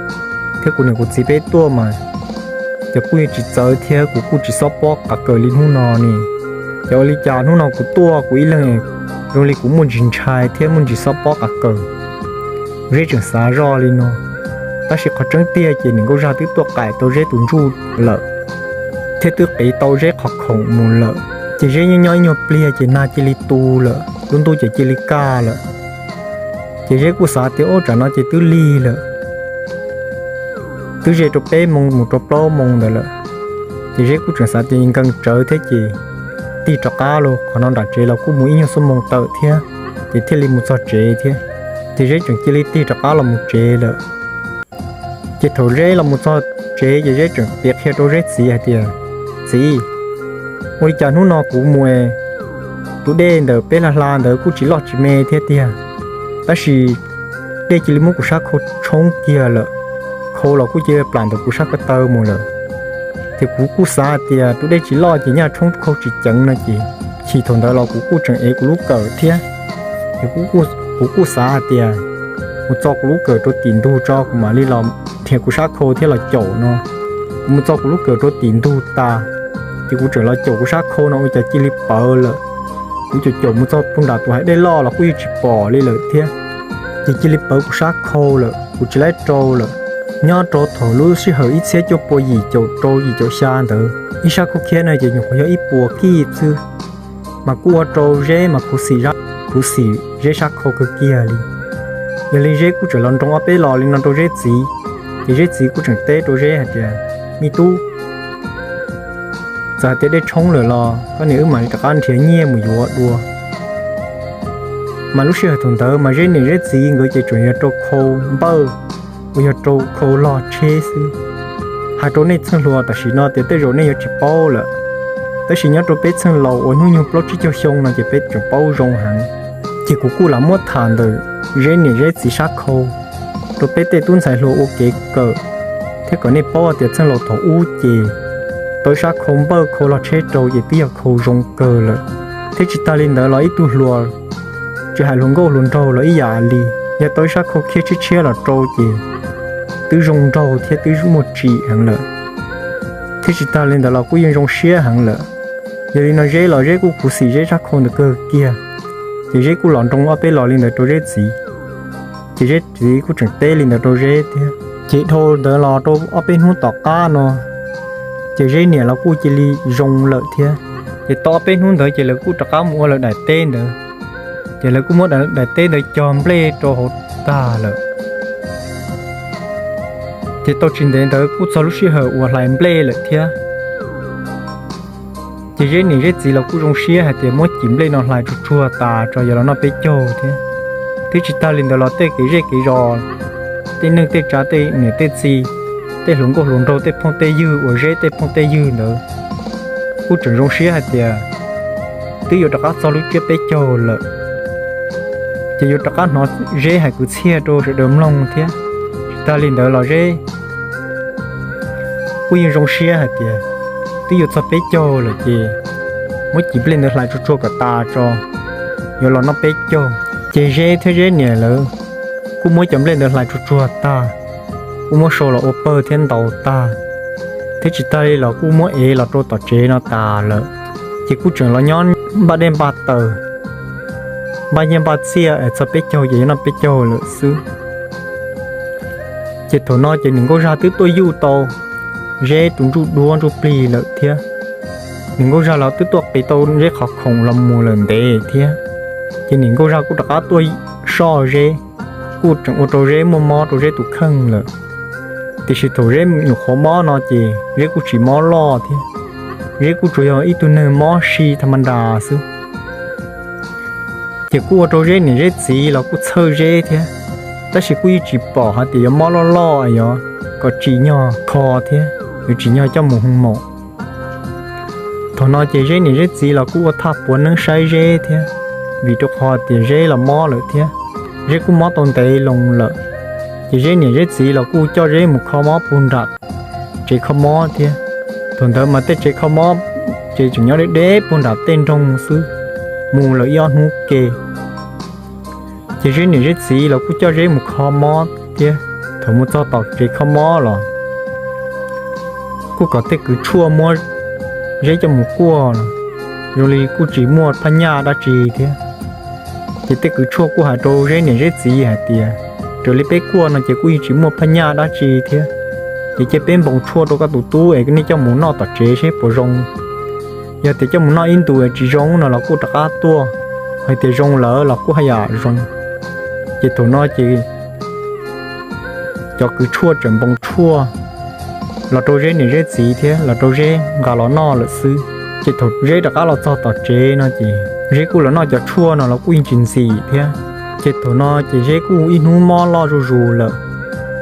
thiab kuv niam kuv txiv peb tuaj mas ces kuj yeej tsis txawv thiab kuv kuj tsis xob pob qav kaws li hnub no ne. Ces ua li cas hnub no kuv tuaj kuv ib leeg zoo li kuv muaj ntsis ntshai thiab muaj ntsis xob pob qav kaws. Zeb tseem xav zoj li no, tab sis qhov tseeb tiag ces niam nkauj zaj twb tuaj qaim tau Zeb tus ntsuj lawm, thiab twb qiv tau Zeb qhov khoom mus lawm. Ces Zeb nyob nyob ib nyuag pliag ces nag cia li tu lawm, lub ntuj ces cia li kaj lawm. Ces Zeb kuj xav tias ub tsam no ces twb lig lawm, twb ze rau peb moo mus rau plaub moo ntawd lawm. Ces Zeb kuj tseem xav tias nkees tsawv thiab ces tig rov qab los qhov no nram tsev los kuj mus ib nyuag xuab moos tawm thiab, ces thiaj li mus txog tsev thiab. Ces Zeb tseem cia li tig rov qab los mus tsev lawm. Ces thaum Zeb los mus txog tsev ces Zeb tseem piav qhia rau Zeb txiv hais tias, Txiv, ua li cas hnub no kuv mus es tus dej ntawm peb hla hla ntawd kuj tsis loj tsis me thiab tiag, tab sis dej cia li muab kuv sab khau tshoob kiag lawm, khau los kuj cia li plam ntawm kuv sab ko taw mus lawm. Ces kuv kuj xav hais tias tus dej tsis loj ces nyaj tshoob khau tsis ceev no ces, chim thaum ntawd los kuv kuj tseem ev kuv lub kawm thiab, ces kuv kuj xav hais tias mus txo kuv lub kawm rau tim ntug tso kuv mam li los nrhiav kuv sab khau thiab los caum no. Kuv mus txo kuv lub kawm rau tim ntug tas, ces kuv tseem los caum kuv sab khau no ua cas cia li pawv lawm. Kuv caum caum mus txog puag nram tus hais dej loj los kuj yeej tsis pom li lawm thiab, ces cia li pawv kuv sab khau lawm, kuv tsis laib rau lawm. Nyob rau thaum lub sij hawm ib txhiab cuaj pua yim caum rau yim caum xya ntawd ib sab khau khiab no ces nyuam qhuav yog ib puas kij xwb, mas kuj ua rau Zeb mas khuv xim, khuv xim Zeb sab khau kawg kiag li. Yog li Zeb kuj tseem los nroo ob peb los li no rau Zeb txiv, ces Zeb txiv kuj tseem teb rau Zeb hais tias, Me tub, txawm hais tias dej tshoob lawm los koj niam wb mam li rov qab nrhiav nyiaj mus yuav dua. Mas lub sij hawm thaum ntawd mas Zeb niam Zeb txiv nkawd ces tseem yog rau khau npawj, uas yog rau khau log tsheb xwb. Hais rau nej txheej hluas tam sim no tias tej zaum nej yuav tsis paub lawm, tab sis nyob rau peb txheej laus uas hnub nyoog plaub tsib caug xyoo no ces peb tseem paub zoo heev. Ces kuv kuj lam muab tham ntawm Zeb niam Zeb txiv sab khau rau peb tej tub ntxhais hluas ua kev kawm, thiab kom nej paub tias txheej laus thaum ub ces tau ib sab khau npawj khau log tsheb rau ces twb yog khau zoo kawg lawm. Thiab tsis tas li ntawd los ib tug hluas, tsis hais hluas nkauj hluas nraug los ib yam li, yog tau ib sab khau khiab tshiab tshiab los rau ces twb zoo nraug thiab twb muaj tsim heev lawm. Thiab tsis tas li ntawd los kuj yeej zoo siab heev lawm. Yog li no Zeb los Zeb kuj khuv xim Zeb sab khau ntawd kawg kiag, ces Zeb kuj los nroo ob peb los li ntawd rau Zeb txiv. Ces Zeb txiv kuj tseem teb li ntawd rau Zeb thiab. Ces dhau ntawd los rau ob peb hnub tom qab no, ces Zeb niam los kuj cia li zoo lawm thiab. Ces tau ob peb hnub ntawd ces lawv kuj rov qab mus ua lawv daim teb ntawd, ces lawv kuj muab daim teb ntawd cog nplej rau hauv tag lawm. Ces tau tsis ntev ntawd kuj txog lub sij hawm uas hlais nplej lawm thiab. Ces Zeb niam Zeb txiv los kuj zoo siab hais tias muab cim nplej no hlais tsuag tsuag tas tso yuav los noj peb caug thiab. Thiab tsis tas li ntawd los tej kev zej kev zos, tej neej tej tsav, tej niam tej txiv, tej hluas nkauj hluas nraug, tej phooj tej ywg uas Zeb tej phooj tej ywg ntawd kuj tseem zoo siab hais tias twb yuav rov qab txog lub tsiab peb caug lawm, ces yuav rov qab hnov Zeb hais kwv txhiaj rau sawv daws mloog thiab. Tsis tas li ntawd los Zeb kuj yeej zoo siab hais tias twb yuav txog peb caug lawm ces muab cim nplej ntawd hlais tsuag tsuag kom tas tso yuav los noj peb caug. Ces Zeb thiab Zeb niam lawv kuj muab cov nplej ntawd hlais tsuag tsuag tag, kuj muab sau los ua pawg thiab ntaus tag, thiab tsis tas li los kuj muab ev los rau tom tsev no tas lawm. Ces kuj tseem los nyob npaj dej npaj taws, npaj nyiaj npaj txiaj es txog peb caug ces yuav noj peb caug lawm xwb. Ces thaum no ces niam nkauj zaj twb tuaj yuj tau Zeb tus ntsuj duab ntsuj plig lawm thiab. Niam nkauj zaj los twb tuaj qiv tau Zeb qhov khoom los mus lawm ntev thiab. Ces niam nkauj zaj kuj rov qab tuaj soj Zeb, kuj tseem ua rau Zeb muaj mob rau Zeb tus kheej lawm. Tiam sis thaum Zeb nyuam qhuav mob no ces Zeb kuj tsis mob loj thiab, Zeb kuj tsuas yog ib tug neeg mob si tha ma nras xwb. Ces kuj ua rau Zeb niam Zeb txiv los kuj txhawj Zeb thiab, tab sis kuj yeej tsis pom hais tias yuav mob loj loj yog kom tsim nyog kho thiab yuav tsim nyog coj mus hu mom. Thaum no ces Zeb niam Zeb txiv los kuj ua thaj puav neeb saib Zeb thiab, vim rau qhov tias Zeb los mob lawm thiab, Zeb kuj mob tau ntev loo lawm. Ces Zeb niam Zeb txiv los kuj coj Zeb mus kho mob puag nram tsev kho mob thiab. Thaum ntawd mas tej tsev kho mob ces tseem nyob deb deb puag nram tej nroog xwb, mus lawm ib ob hnub ke. Ces Zeb niam Zeb txiv los kuj coj Zeb mus kho mob thiab. Thaum mus txog tom tsev kho mob los kuj kom tej kws tshuaj muab Zeb coj mus kuaj, zoo li kuj tsis muaj phaj nyaj dab tsi thiab. Ces tej kws tshuaj kuj hais rau Zeb niam Zeb txiv hais tias, raws li peb kuaj no ces kuj yeej tsis muaj phaj nyaj dab tsi thiab, ces cia peb npoo tshuaj rau koj tus tub es nej coj mus noj tom tsev seb puas zoo. Yog tias coj mus noj ib ntus tsis zoo no los kuj rov qab tuaj, hais tias zoo lawm los kuj haj yam zoo. Ces thaum no ces cov kws tshuaj tseem npoo tshuaj los rau Zeb niam Zeb txiv thiab los rau Zeb nqa los noj lawm xwb. Ces thaum Zeb rov qab los txog tom tsev no ces Zeb kuj los noj cov tshuaj no los kuj yeej tsis ntxim thiab. Ces thaum no ces Zeb kuj ib hnub mob loj zuj zus lawm,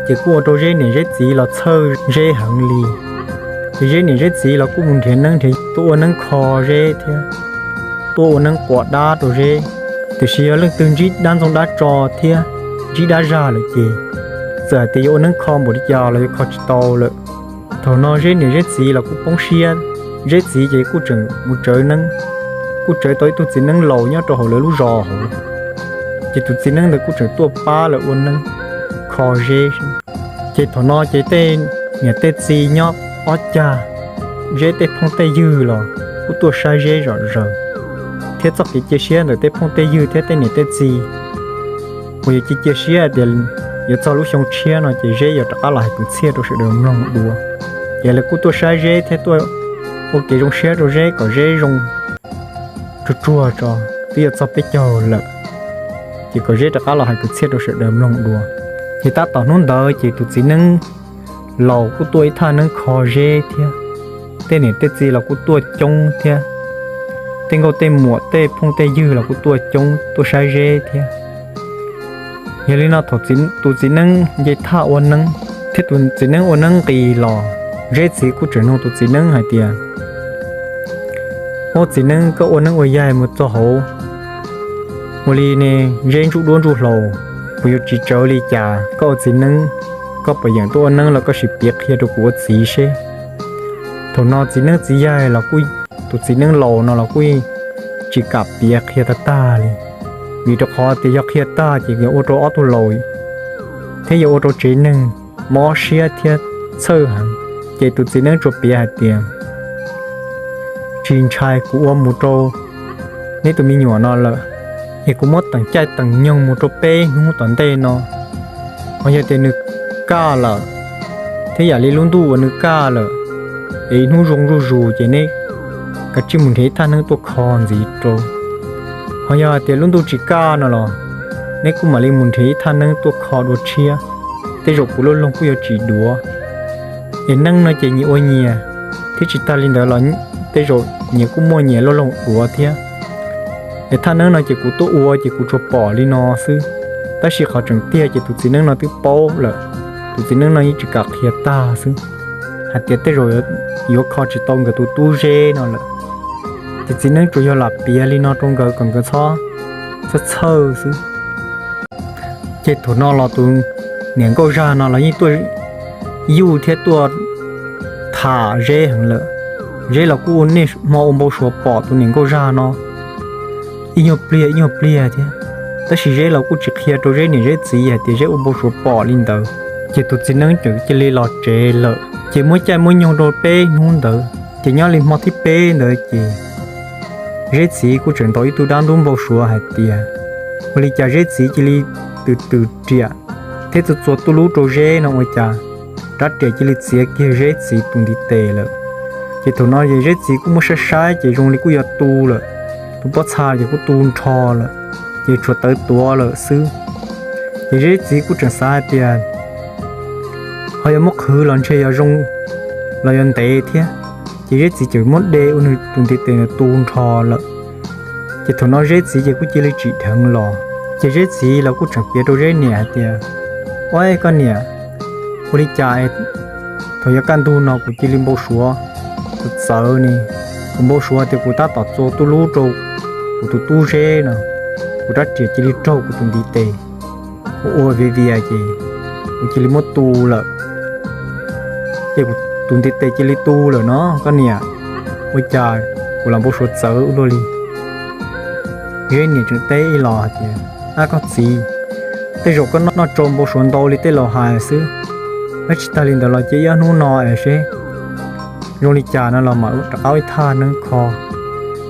ces kuj ua rau Zeb niam Zeb txiv los txhawj Zeb heev li. Ces Zeb niam Zeb txiv los kuj mus nrhiav neeb nrhiav tuaj ua neeb kho Zeb thiab tuaj ua neeb quas dab rau Zeb. Tiam sis yog leej twg ntsib dab ntxoog dab tso thiab ntsib dab zag lawm ces txawm hais tias yuav ua neeb kho npaum li cas los yuav kho tsis tau lawm. Thaum no Zeb niam Zeb txiv los kuj poob siab, Zeb txiv ces kuj tseem mus tsawv neeb, kuj tsawv tau ib tug txiv neeb laus nyob rau hauv lawv lub zos hauv. Ces tus txiv neeb ntawd kuj tseem tuaj pab lawv ua neeb kho Zeb. Ces thaum no ces tej niam tej txiv nyob ob cag, Zeb tej phooj tej ywg los kuj tuaj saib Zeb zom zaws, thiab txoj kev cia siab ntawm tej phooj tej ywg thiab tej niam tej txiv uas yuav cia cia siab tias yuav txog lub xyoo tshiab no ces Zeb yuav rov qab los hais kwv txhiaj rau sawv daws mloog dua. Ces lawv kuj tuaj saib Zeb thiab tuaj ua kev zoo siab rau Zeb kom Zeb zoo tsuag tsuag tso, twb yuav txog peb caug lawm, ces kom Zeb rov qab los hais kwv txhiaj rau sawv daws mloog dua. Ces tab tom hnub ntawd ces tus txiv neeb laus kuj tuaj ib thaj neeb kho Zeb thiab, tej niam tej txiv los kuj tuaj coob thiab, tej nkauj tej muam tej phooj tej ywg los kuj tuaj coob tuaj saib Zeb thiab. Yog li no thaum tus txiv neeb nce thaj ua neeb thiab tus txiv neeb ua neeb nqis los, Zeb txiv kuj tseem nug tus txiv neeb hais tias, Ub txiv neeb, koj ua neeb ua yaig mus txog hauv ua li ne, Zeb ntsuj duab ntsuj hlauv, kuv yuav tsis tsawv li cas. Koj ua txiv neeb, koj puas yeem tuaj ua neeb los koj sim piav qhia rau kuv ua txiv seb. Thaum no txiv neeb txiv yaig los kuj, tus txiv neeb laus no los kuj tsis kam piav qhia tag tag li, vim rau qhov tias yog qhia tag ces yuav ua rau ob tug laus thiab yuav ua rau tsev neeg mob siab thiab txhawj heev. Ces tus txiv neeb tsuas piav hais tias, Tsis ntshai, kuv ua mus rau neb tus me nyuam no lawm, es kuv muab teem caij teem nyoog mus rau peb hnub tom ntej no. Ho yog tias nws kaj lawm, thiab yam li lub ntuj uas nws kaj lawm, es ib hnub zoo zuj zus ces neb kav tsij mus nrhiav ib thaj neeb tuaj kho ntxiv rau. Ho yog hais tias lub ntuj tsis kaj no los neb kuj mam li mus nrhiav ib thaj neeb tuaj kho dua tshiab, tej zaum kuv lub loog kuj yuav tsis duav. Es neeb no ces nyias ua nyias, thiab tsis tag li ntawd los tej zaum nyias kuj muaj nyias lub loog duav thiab. Es thaj neeb no ces kuv tuaj ua ces kuv tsuas pom li no xwb, tab sis qhov tseem tiag ces tus txiv neeb no twb paub lawm, tus txiv neeb no yeej tsis kam qhia tag xwb, hais tias tej zaum yuav kho tsis tau nkawd tus tub Zeb no lawm. Ces txiv neeb tsuas yog lam piav li no rau nkawd kom nkawd txhob txhawj txhawj xwb. Ces thaum no los tus niam nkauj zag no los yeej tuaj yuj thiab tuaj tham Zeb heev lawm. Zeb los kuj ua niaj hmo ua npau suav pom tus niam nkauj zag no ib nyuag pliag ib nyuag pliag thiab, tab sis Zeb los kuj tsis qhia rau Zeb niam Zeb txiv hais tias Zeb ua npau suav pom li ntawd. Ces tus txiv neeb txawm cia li los tsev lawm, ces muab caij muab nyoog rau peb hnub ntawd, ces nyob li hmo thib peb ntawd ces Zeb txiv kuj tseem ntaus ib tug dab ntub npau suav hais tias, ua li cas Zeb txiv cia li twm twm riam thiab txua txua tuj lub rau Zeb no ua cas rab riam cia li txiav kiag Zeb txiv tus ntiv tes lawm. Ces thaum no ces Zeb txiv kuj muab saib saib ces zoo li kuj yuav tu lawm, tus pob txha ces kuj tu nrho lawm, ces tshuav tawv tuav lawm xwb. Ces Zeb txiv kuj tseem xav hais tias ho yuav muab qhwv los ntshe yuav zoo los yuav ntev thiab, ces Zeb txiv txawm muab de ua nws tus ntiv tes tu nrho lawm. Ces thaum no Zeb txiv ces kuj cia li tsim dheev los, ces Zeb txiv los kuj tseem piav rau Zeb niam hais tias, Ua koj niam, ua li cas thaum yuav kaj ntug no kuv cia li npau suav txawv txawv ne, kuv npau suav tias kuv tab tom txua tuj lub rau kuv tus tub Zeb no, kuv rab riam cia li raug kuv tus ntiv tes, kuv ua vias vias ces kuv cia li muab tu lawm, ces kuv tus ntiv tes cia li tu lawm no koj niam, ua cas kuv lam npau suav txawv ua luaj li. Zeb niam tseem teb ib los hais tias, Ab koj txiv, Tej zaum koj noj tsau npau suav ntau li tej laus hais xwb, tab tsis tag li ntawd los cia ib ob hnub no es seb zoo li cas no los mam rov qab ua ib thaj neeb kho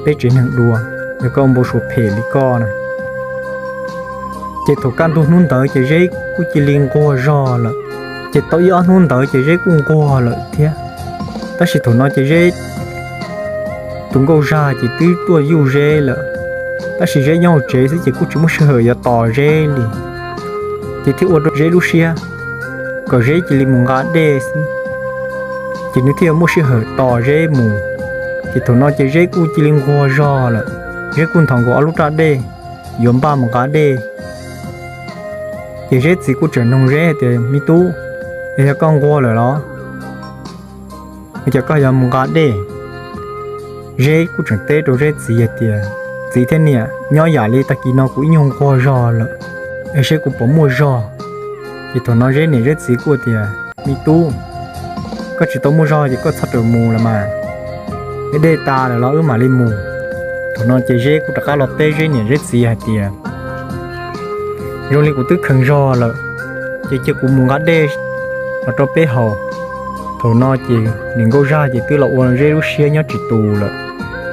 peb tsev neeg dua, yog koj ua npau suav phem li koj na. Ces thaum kaj ntug hnub ntawd ces Zeb kuj cia li nquag zog lawm. Ces tau ib ob hnub ntawd ces Zeb kuj nquag lawm thiab. Tab sis thaum no ces Zeb tus nkauj zaj ces twb tuaj yuj Zeb lawm, tab sis Zeb nyob hauv tsev xwb ces kuj tsis muaj sij hawm yuav tos Zeb li. Ces thiaj ua rau Zeb lub siab kom Zeb cia li mus nqa dej xwb, ces nws thiaj muaj sij hawm tos Zeb mus. Ces thaum no ces Zeb kuj cia li nquag zog lawm, Zeb kuj nthos nkaus ob lub raj dej yuav npaj mus nqa dej. Ces Zeb txiv kuj tseem nug Zeb tias, Me tub, es yog koj nquag lawm los? Ua cas koj yuav mus nqa dej? Zeb kuj tseem teb rau Zeb txiv hais tias, Txiv thiab niam, nyob yam li tag kis no kuv ib nyuag nquag zog lawm, es seb kuv puas muaj zog. Ces thaum no Zeb niam Zeb txiv kuj tias, Me tub, koj tsis tau muaj zog ces koj txhob rawm mus los mas, dej tas lawm los wb mam li mus. Thaum no ces Zeb kuj rov qab los teb Zeb niam Zeb txiv hais tias, Zoo li kuv twb kheev zog lawm, ces cia kuv mus nqa dej los rau peb haus. Thaum no ces niam nkauj zaj ces twb los ua Zeb lub siab nyob tsis tus lawm,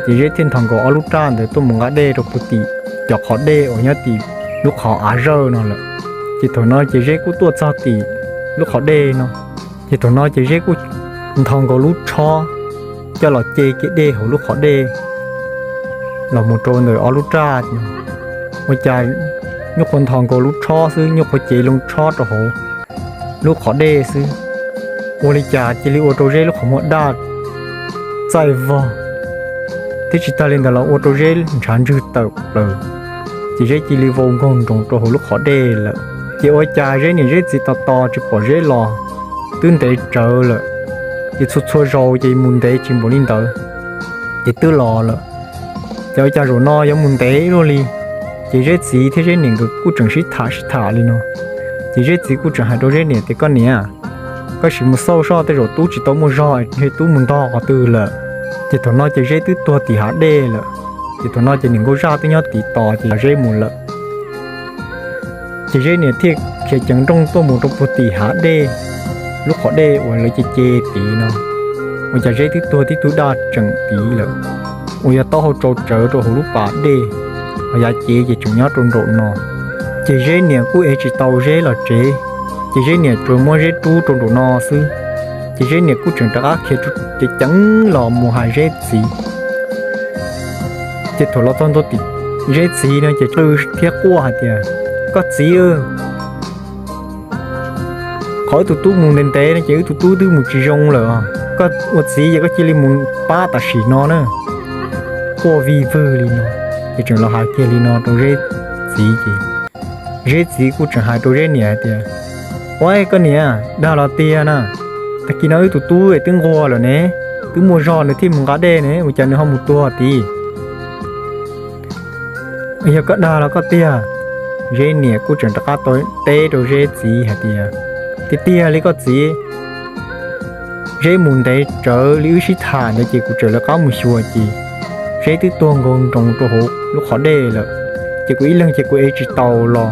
ces Zeb thiaj nthos nkaus ob lub raj ntawd tuaj mus nqa dej rau puag tim cov qhov dej uas nyob tim lub qhov av zawj no lawm. Ces thaum no ces Zeb kuj tuaj txog tim lub qhov dej no, ces thaum no ces Zeb kuj nthos nkaus lub tshob coj los ce kiag dej hauv lub qhov dej los mus rau ntawm ob lub raj no. Ua cas nyuj qhuav nthos nkaus lub tshob xwb, nyuj qhuav cev loo tshob rau hauv lub qhov dej xwb, ua li cas cia li ua rau Zeb lub qhov muag daj txaij vog, thiab tsis tag li ntawd los ua rau Zeb ntshav ntswg tawm plaws, ces Zeb cia li vau nkaug nroos rau hauv lub qhov dej lawm. Ces ua cas Zeb niam Zeb txiv tos tos tsis pom Zeb los, twb ntev tsawv lawm. Ces txhua txhua zaus ces mus ntev tsis npaum li ntawd, ces twb los lawm. Ces ua cas zaum no yuav mus ntev luaj li? Ces Zeb txiv thiab Zeb niam nkawd kuj tseem sib tham sib tham li no. Ces Zeb txiv kuj tseem hais rau Zeb niam tias, Koj niam, koj sim mus xauj soj tej zaum tub tsis tau muaj zog, ntshe tub mus ntog qhov twg lawm. Ces thaum no ces Zeb twb tuag tim hav dej lawm. Ces thaum no ces niam nkauj zaj twb nyob tim tos ces Zeb mus lawm. Ces Zeb niam thiaj khiav ceev nrooj tuaj mus rau puag tim hav dej, lub qhov dej uas lawv ce ce tid no. Ua cas Zeb twb tuag tib tug daj tseem tid lawm, uas yog taub hau tsau tsawv rau hauv lub pas dej, ho yav cev ces tseem nyob rau nraum no. Ces Zeb niam kuj ev tsis tau Zeb los tsev, ces Zeb niam tsuas muab Zeb rub rau nraum no xwb. Ces Zeb niam kuj tseem rov qab khiav ceev ceev los mus hais Zeb txiv. Ces thaum los txog ntua tim Zeb txiv no ces qw thiab quaj hais tias, Koj txiv, qhov wb tus tub mus ntev ntev no ces wb tus tub twb mus tsis zoo lawm. Koj ua txiv ces koj cia li mus pab tam sim no na. Quaj vij vwg li no, ces tseem los hais kiag li no rau Zeb txiv ces Zeb txiv kuj tseem hais rau Zeb niam hais tias, Ua, koj niam, dag los tiag na. Tag kis no wb tus tub twb nquag lawm ne, twb muaj zog nws thiaj mus nqa dej ne, ua cas nws ho mus tuag tid? Yog koj dag los koj tiag? Zeb niam kuj tseem rov qab teb rau Zeb txiv hais tias, Tiag tiag li koj txiv, Zeb mus ntev tsawv li wb sib tham ntawd ces kuv tseem lawv qab mus xyuas ces Zeb twb tuag nkaug nroos rau hauv lub qhov dej lawm. Ces kuv ib leeg ces kuv ev tsis tau los,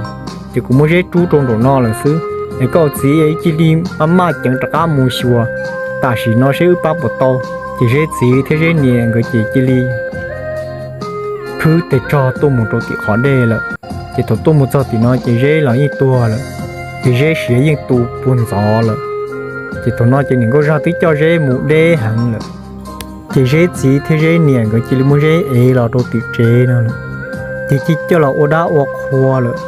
ces kuv muab Zeb rub rau nraum no lawm xwb. Es koj txiv cia li maj maj ceev rov qab mus xyuas tam sim no seb wb pab puas tau. Ces Zeb txiv thiab Zeb niam nkawd ces cia li phwb tes tsog tuaj mus rau tim qhov dej lawm. Ces thaum tuaj mus txog tim no ces Zeb los yeej tuag lawm, ces Zeb siav yeej tu puag ntxov lawm. Ces thaum no ces niam nkauj zaj twb coj Zeb mus deb heev lawm. Ces Zeb txiv thiab Zeb niam nkawd cia li muab Zeb ev los rau tim tsev no lawm, ces cia coj los ua dab ua qhua lawm.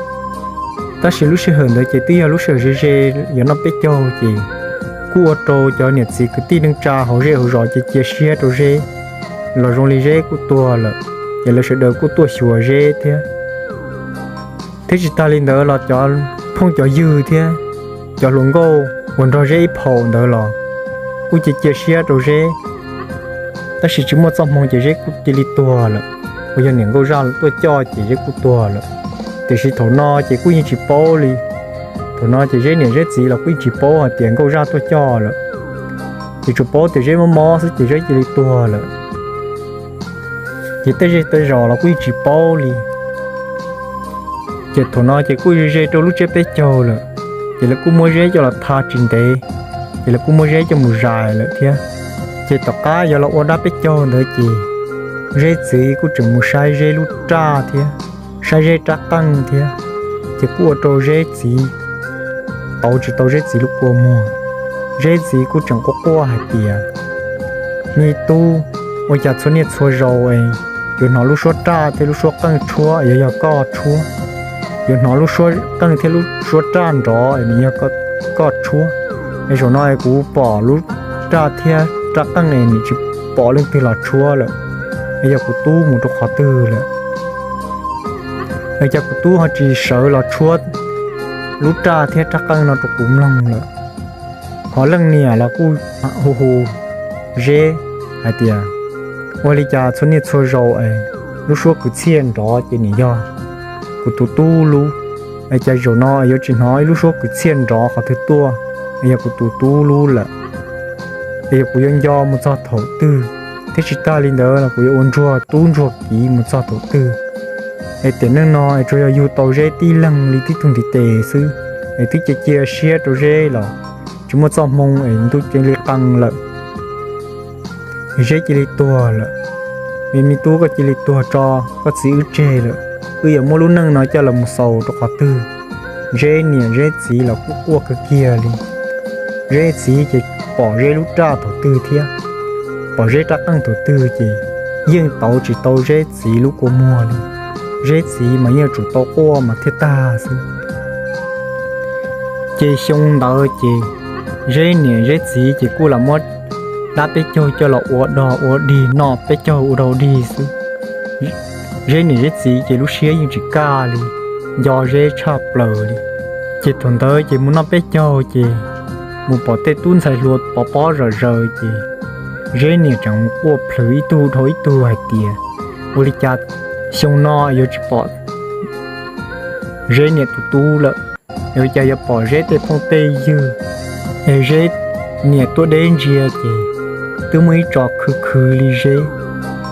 Tab sis lub sij hawm ntawd ces twb yog lub sij hawm ze ze, yuav noj peb caug ces kuj ua rau cov niam txiv kwv tij neej tsa hauv zej hauv zos ces cia siab rau Zeb, los zoo li Zeb kuj tuag lawm, ces lawv sawv daws kuj tuaj xyuas Zeb thiab. Thiab tsis tas li ntawd los cov phooj cov ywg thiab cov hluas nkauj uas nrog Zeb ib phaum ntawd los kuj cia cia siab rau Zeb. Tab sis tsis muaj txoj hmoo ces Zeb kuj cia li tuag lawm, uas yog niam nkauj zaj tuaj coj ces Zeb kuj tuag lawm. Tiam sis thaum no ces kuj yeej tsis paub li. Thaum no ces Zeb niam Zeb txiv los kuj yeej tsis paub hais tias nkauj zaj tuaj coj lawm, ces tsuas paub tias Zeb mob mob xwb ces Zeb cia li tuag lawm. Ces tej zej tej zos los kuj yeej tsis paub li. Ces thaum no ces kuj ze rau lub tsiab peb caug lawm, ces lawv kuj muab Zeb coj los tha tsis ntev, ces lawv kuj muab Zeb coj mus zais lawm thiab. Ces tom qab yuav los ua dab peb caug ntawd ces Zeb txiv kuj tseem mus saib Zeb lub raj thiab, saib Zeb rab qeej thiab, ces kuj ua rau Zeb txiv pauv tsis tau Zeb txiv lub kua muag. Zeb txiv kuj tseem quaj quaj hais tias, Me tub, ua cas txhua niaj txhua zaus es yuav hnov lub suab raj thiab lub suab qeej tshuab, yuav yog koj tshuab, yuav hnov lub suab qeej thiab lub suab raj nrov es nws yog koj tshuab, es zaum no es kuv pom lub raj thiab rab qeej es nws tsis pom leej twg los tshuab lawm, es yog kuv tub mus rau qhov twg lawm? Es cas kuv tub ho tsis sawv los tshuab lub raj thiab rab qeej no rau kuv mloog lawm? Hos leej niam los kuj hu hu Zeb hais tias, Ua li cas txhua niaj txhua zaus es lub suab kwv txhiaj nrov ces nws yog kuv tus tub lub, es cas zaum no yuav tsis hnov ib lub suab kwv txhiaj nrov qhov twg tuaj, es yog kuv tus tub lub lawm, es yog kuv yuav nco mus txog thaum twg, thiab tsis tas li ntawd los kuv yuav ua ntsuag tub ntsuag kiv mus txog thaum twg? Es tiam neej no es tsuas yog yug tau Zeb tib leeg li tib tug ntiv tes xwb, es twb cia cia siab rau Zeb los tsis muaj txoj hmoo es ntuj cia li qee lawm, es Zeb cia li tuag lawm. Me me tub, koj cia li tuag tso, koj txiv wb tseg lawm, wb yuav muab lub neej no coj los mus xaus rau qhov twg? Zeb niam Zeb txiv los kuj quaj kawg kiag li. Zeb txiv ces pom Zeb lub raj thaum twg thiab pom Zeb rab qeej thaum twg ces yeej tauv tsis tau Zeb txiv lub kua muag li. Zeb txiv mas yeej tsum tau quaj mas thiaj tag xwb. Ces xyoo ntawd ces Zeb niam Zeb txiv ces kuj lam muab dab peb caug coj los ua dog ua dig, noj peb caug ua dog dig xwb. Zeb niam Zeb txiv ces lub siab yeej tsis kaj li, nco Zeb tshaj plaws li. Ces thaum ntawd ces mus noj peb caug ces mus pom tej tub ntxhais hluas pov pob zom zaws ces Zeb niam tseem mus quaj plhws ib tug dhau ib tug hais tias, Ua li cas xyoo no yuav tsis pom Zeb niam tus tub lawm, yuav cas yuav pom Zeb tej phooj tej ywg, es Zeb niam tuaj deb ntsia ces twb muaj ib tso khwv khwv li Zeb,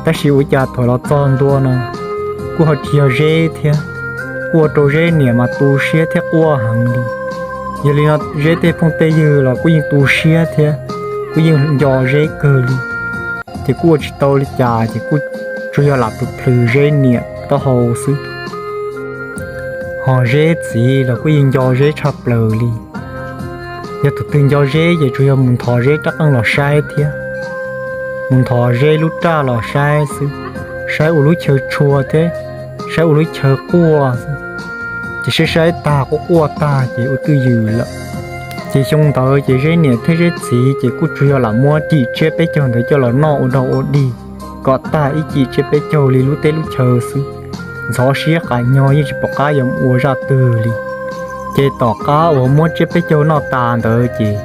tab sis ua cas thaum los txog ntua no kuj ho tsis yog Zeb thiab, kuj ua rau Zeb niam mas tu siab thiab quaj heev li. Yog li no Zeb tej phooj tej ywg los kuj yeej tu siab thiab kuj yeej nco Zeb kawg li. Ces kuj ua tsis tau li cas ces kuj tsuas yog lam plhws plhws Zeb niam taub hau xwb. Hos Zeb txiv los kuj yeej nco Zeb tshaj plaws li. Yog tus twg nco Zeb ces tsuas yog mus nthos Zeb rab qeej los saib thiab, mus nthos Zeb lub raj los saib xwb, saib ua lub chaw tshua thiab saib ua lub chaw quaj xwb. Ces saib saib tag quaj quaj tag ces ua twj ywm lawm. Ces xyoo ntawd ces Zeb niam thiab Zeb txiv ces kuj tsuas yog lam muab cim tsiab peb caug ntawd coj los noj ua dog ua dig kom tag ib cim tsiab peb caug li lub teb lub chaw xwb, ntxhov siab qas nyog yeej tsis pom qab yuav ua zaj twg li. Ces tom qab uas muab tsiab peb caug noj tas ntawd ces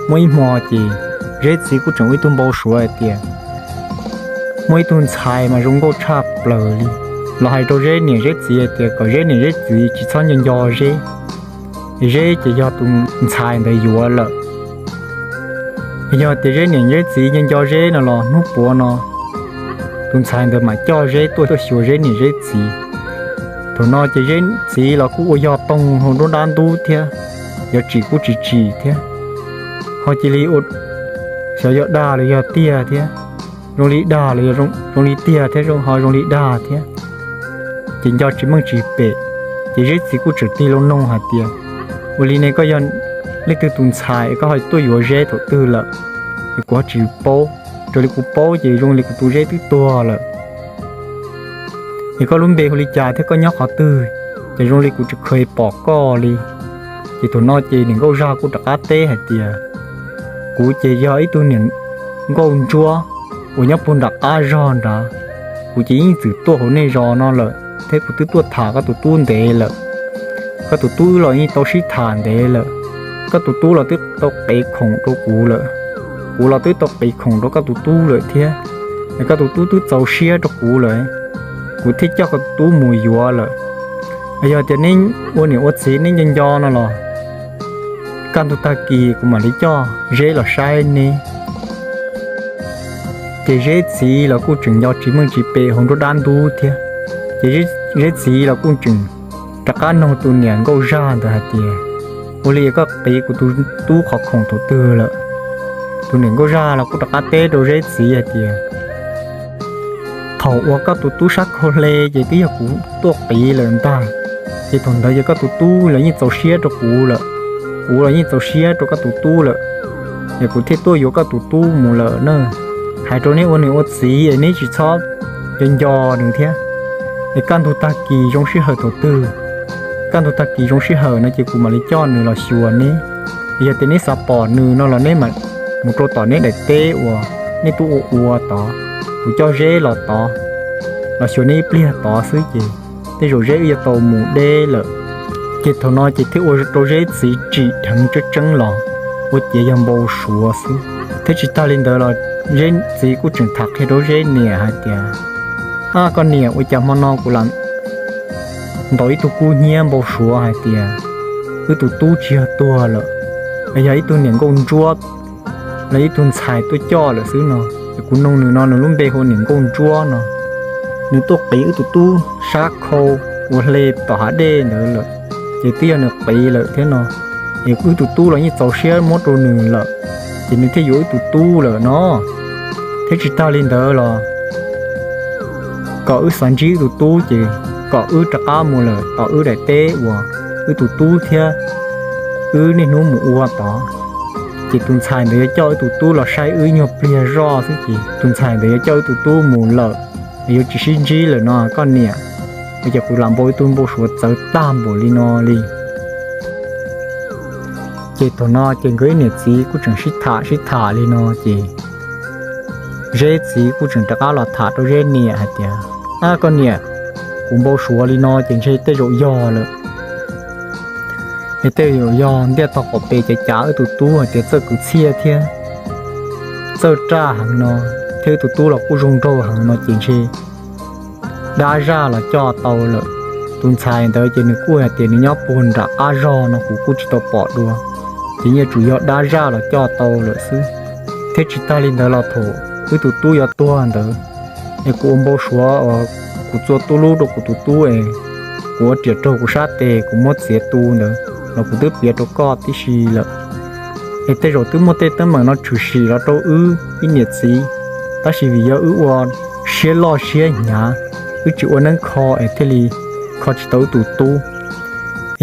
muaj ib hmo ces Zeb txiv kuj tseem ua ib tug npau suav hais tias muaj ib tug ntxhais mas zoo nkauj tshaj plaws li los hais rau Zeb niam Zeb txiv hais tias kom Zeb niam Zeb txiv tsis txhob nco nco Zeb, Zeb ces yog tus ntxhais ntawd yuav lawm. Yog tias Zeb niam Zeb txiv nco nco Zeb no los hnub puav no tus ntxhais ntawd mam coj Zeb tuaj xyuas Zeb niam Zeb txiv. Thaum no ces Zeb txiv los kuj ua yog toog hauv nruab dab ntub thiab, yog tsim kuj tsis tsim thiab, ho cia li ua xyov yog dag los yog tiag thiab, zoo li dag los zoo li tiag thiab, ho zoo li dag thiab. Ces nco tsis meej tsis pem, ces Zeb txiv kuj tseem tig los noog hais tias, Ua li ne koj yog leej twg tus ntxhais koj ho tuaj yuav Zeb thaum twg lawm? Es kuv ho tsis paub, raws li kuv paub ces zoo li kuv tus Zeb twb tuag lawm. Es koj lub npe hu li cas thiab koj nyob qhov twg? Ces zoo li kuv tsis kheev pom koj li. Ces thaum no ces niam nkauj zaj kuj rov qab teb hais tias, Kuv ces yog ib tug niam nkauj ntsuab uas nyob puag nram qab zog nrad. Kuv ces yeej txwm tuaj hauv nej zos no lawm thiab kuv twb tuaj tham koj tus tub ntev lawm. Koj tus tub wb los yeej tau sib tham ntev lawm. Koj tus tub los twb tau qiv khoom rau kuv lawm, kuv los twb tau qiv khoom rau koj tus tub lawm thiab. Koj tus tub twb txaus siab rau kuv lawm, kuv thiaj coj koj tus tub mus yuav lawm. Yog tias neb ua niam ua txiv neb nco nco no los kaj ntug tag kis kuv mam li coj Zeb los saib neb. Ces Zeb txiv los kuj tseem nco tsis meej tsis pem hauv nruab dab ntub thiab. Ces Zeb txiv los kuj tseem rov qab noog tus niam nkauj zaj ntawd hais tias, ua li koj qiv kuv tus tub qhov khoom thaum twg lawm? Tus niam nkauj zaj los kuj rov qab teb rau Zeb txiv hais tias, thaum uas koj tus tub sab khau hle ces twb yog kuv tuaj qiv lawm ntag. Ces thaum ntawd ces koj tus tub los yeej txaus siab rau kuv lawm, kuv los yeej txaus siab rau koj tus tub lawm, es kuv thiaj tuaj yuav koj tus tub mus lawm na. Hais rau neb ua niam ua txiv es neb tsis txhob nco nco nws thiab. Es kaj ntug tag kis zoo sij hawm thaum twg, kaj ntug tag kis zoo sij hawm no ces kuv mam li coj nws los xyuas neb. Yog tias neb xav pom nws no los neb mam mus rau tom neb daim teb uas neb twb ua ua tod, kuv coj Zeb los tod, los xyuas neb ib pliag tod xwb ces tej zaum Zeb wb yuav tau mus deb lawm. Ces thaum no ces thiaj ua rau Zeb txiv tsim dheev tseeb tseeb los ua ciav yog npau suav xwb. Thiab tsis tag li ntawd los Zeb txiv kuj tseem tham qhia rau Zeb niam hais tias, ab koj niam, ua cas hmo no kuv lam ntaus ib tug kub hnyiab npau suav hais tias wb tus tub tsis yog tuag lawm, es yog ib tug niam nkauj ntsuab los ib tug ntxhais tuaj coj lawm xwb no. Es kuv noog nws no nws lub npe hu niam nkauj ntsuab no, nws tuaj qiv wb tus tub sab khau uas hle tom hav dej ntawd lawm, ces twb yog nws qiv lawm thiab no. Es wb tus tub los yeej txaus siab muab rau nws lawm, ces nws thiaj yuav wb tus tub lawm no. Thiab tsis tag li ntawd los kom wb xav ntsib wb tus tub ces kom wb rov qab mus lawm tom wb daim teb uas wb tus tub thiab wb niaj hnub mus ua tod. Ces tus ntxhais ntawd yuav coj wb tus tub los saib wb nyuag pliag zoj xwb ces tus ntxhais ntawd yuav coj wb tus tub mus lawm, yuav tsis sib ntsib lawm no koj niam. Ua cas kuv lam npau ib tug npau suav txawv tag npaum li no li. Ces thaum no ces nkawd ib niam txiv kuj tseem sib tham sib tham li no ces Zeb txiv kuj tseem rov qab los tham rau Zeb niam hais tias, ab koj niam, kuv npau suav li no ces ntshe tej zaum yog lawm. Es tej zaum yog ntiaj tog qaum pem cav cav wb tus tub hais tias txawj kwv txhiaj thiab txawj raj heev no, thiab wb tus tub los kuj zoo nraug heev no ces ntshe dab zaj los coj tau lawm. Tus ntxhais ntawd ces nws kuj hais tias nws nyob puag nram qab zog no kuv kuj tsis tau pom dua, ces yeej tsum yog dab zaj los coj tau lawm xwb. Thiab tsis tag li ntawd los thaum wb tus tub yuav tuag ntawd, es kuv ua npau suav uas kuv txua tub lub rau kuv tus tub es kuv ua riam raug kuv sab tes kuv muab txiav tu ntawd los kuv twb piav rau koj tib si lawm. Es tej zaum twb muaj tej teeb meem no tshwm sim los rau wb ib niam txiv, tab sis vim yog wb ua siab loj siab hnyav, wb tsis ua neeb kho es thiaj li kho tsis tau wb tus tub.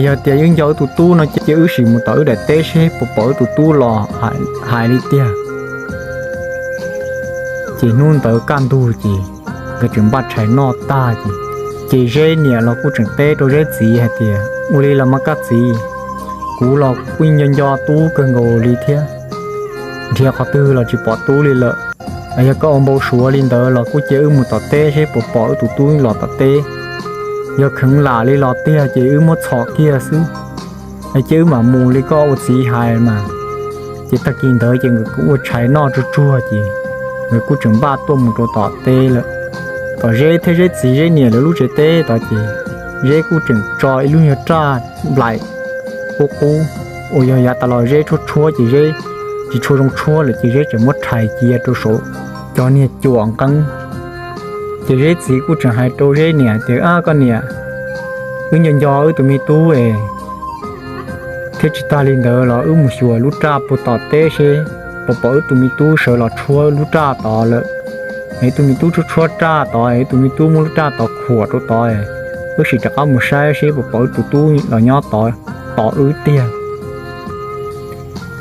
Yog tias wb nco wb tus tub no ces cia wb sim mus tom wb daim teb seb puas pom wb tus tub los hais li tiag. Ces hnub ntawd kaj ntug ces nkawd tseem npaj tshais noj tag ces, ces Zeb niam los kuj tseem teb rau Zeb txiv hais tias, ua li los mas koj txiv, kuv los kuj nco nco tub kawg nkaus li thiab, nrhiav qhov twg los tsis pom tub li lawm. Yog koj ua npau suav li ntawd los kuj cia wb mus tom teb seb puas pom wb tus tub los tom teb. Yog kheev lam li los tiag ces wb muab txhom kiag xwb, cia wb mam mus li koj ua txiv hais mas. Ces tag kis ntawd ces nkawd kuj ua tshais noj tsuag tsuag ces nkawd kuj tseem npaj tuaj mus rau tom teb lawm. Tom Zeb thiab Zeb txiv Zeb niam lawv lub tsev teb tod ces Zeb kuj tseem tso ib lub nyuag raj nplaim qub qub uas yog yav tas los Zeb tshuab tshuab ces Zeb tsis tshua zoo tshuab lawm ces Zeb tseem muab rhais cia rau saum cov niag cuam nqeeb. Ces Zeb txiv kuj tseem hais rau Zeb niam tias, ab koj niam, wb nco nco wb tus me tub es, thiab tsis tag li ntawd los wb mus xyuas lub raj puag tom teb seb puas pom wb tus me tub sawv los tshuab lub raj tod lawm. Wb tus me tub tshuab tshuab raj tod, wb tus me tub muab lub raj tod khuam rau tod, wb sim rov qab mus saib seb puas pom wb tus tub los nyob tod tos wb tiag.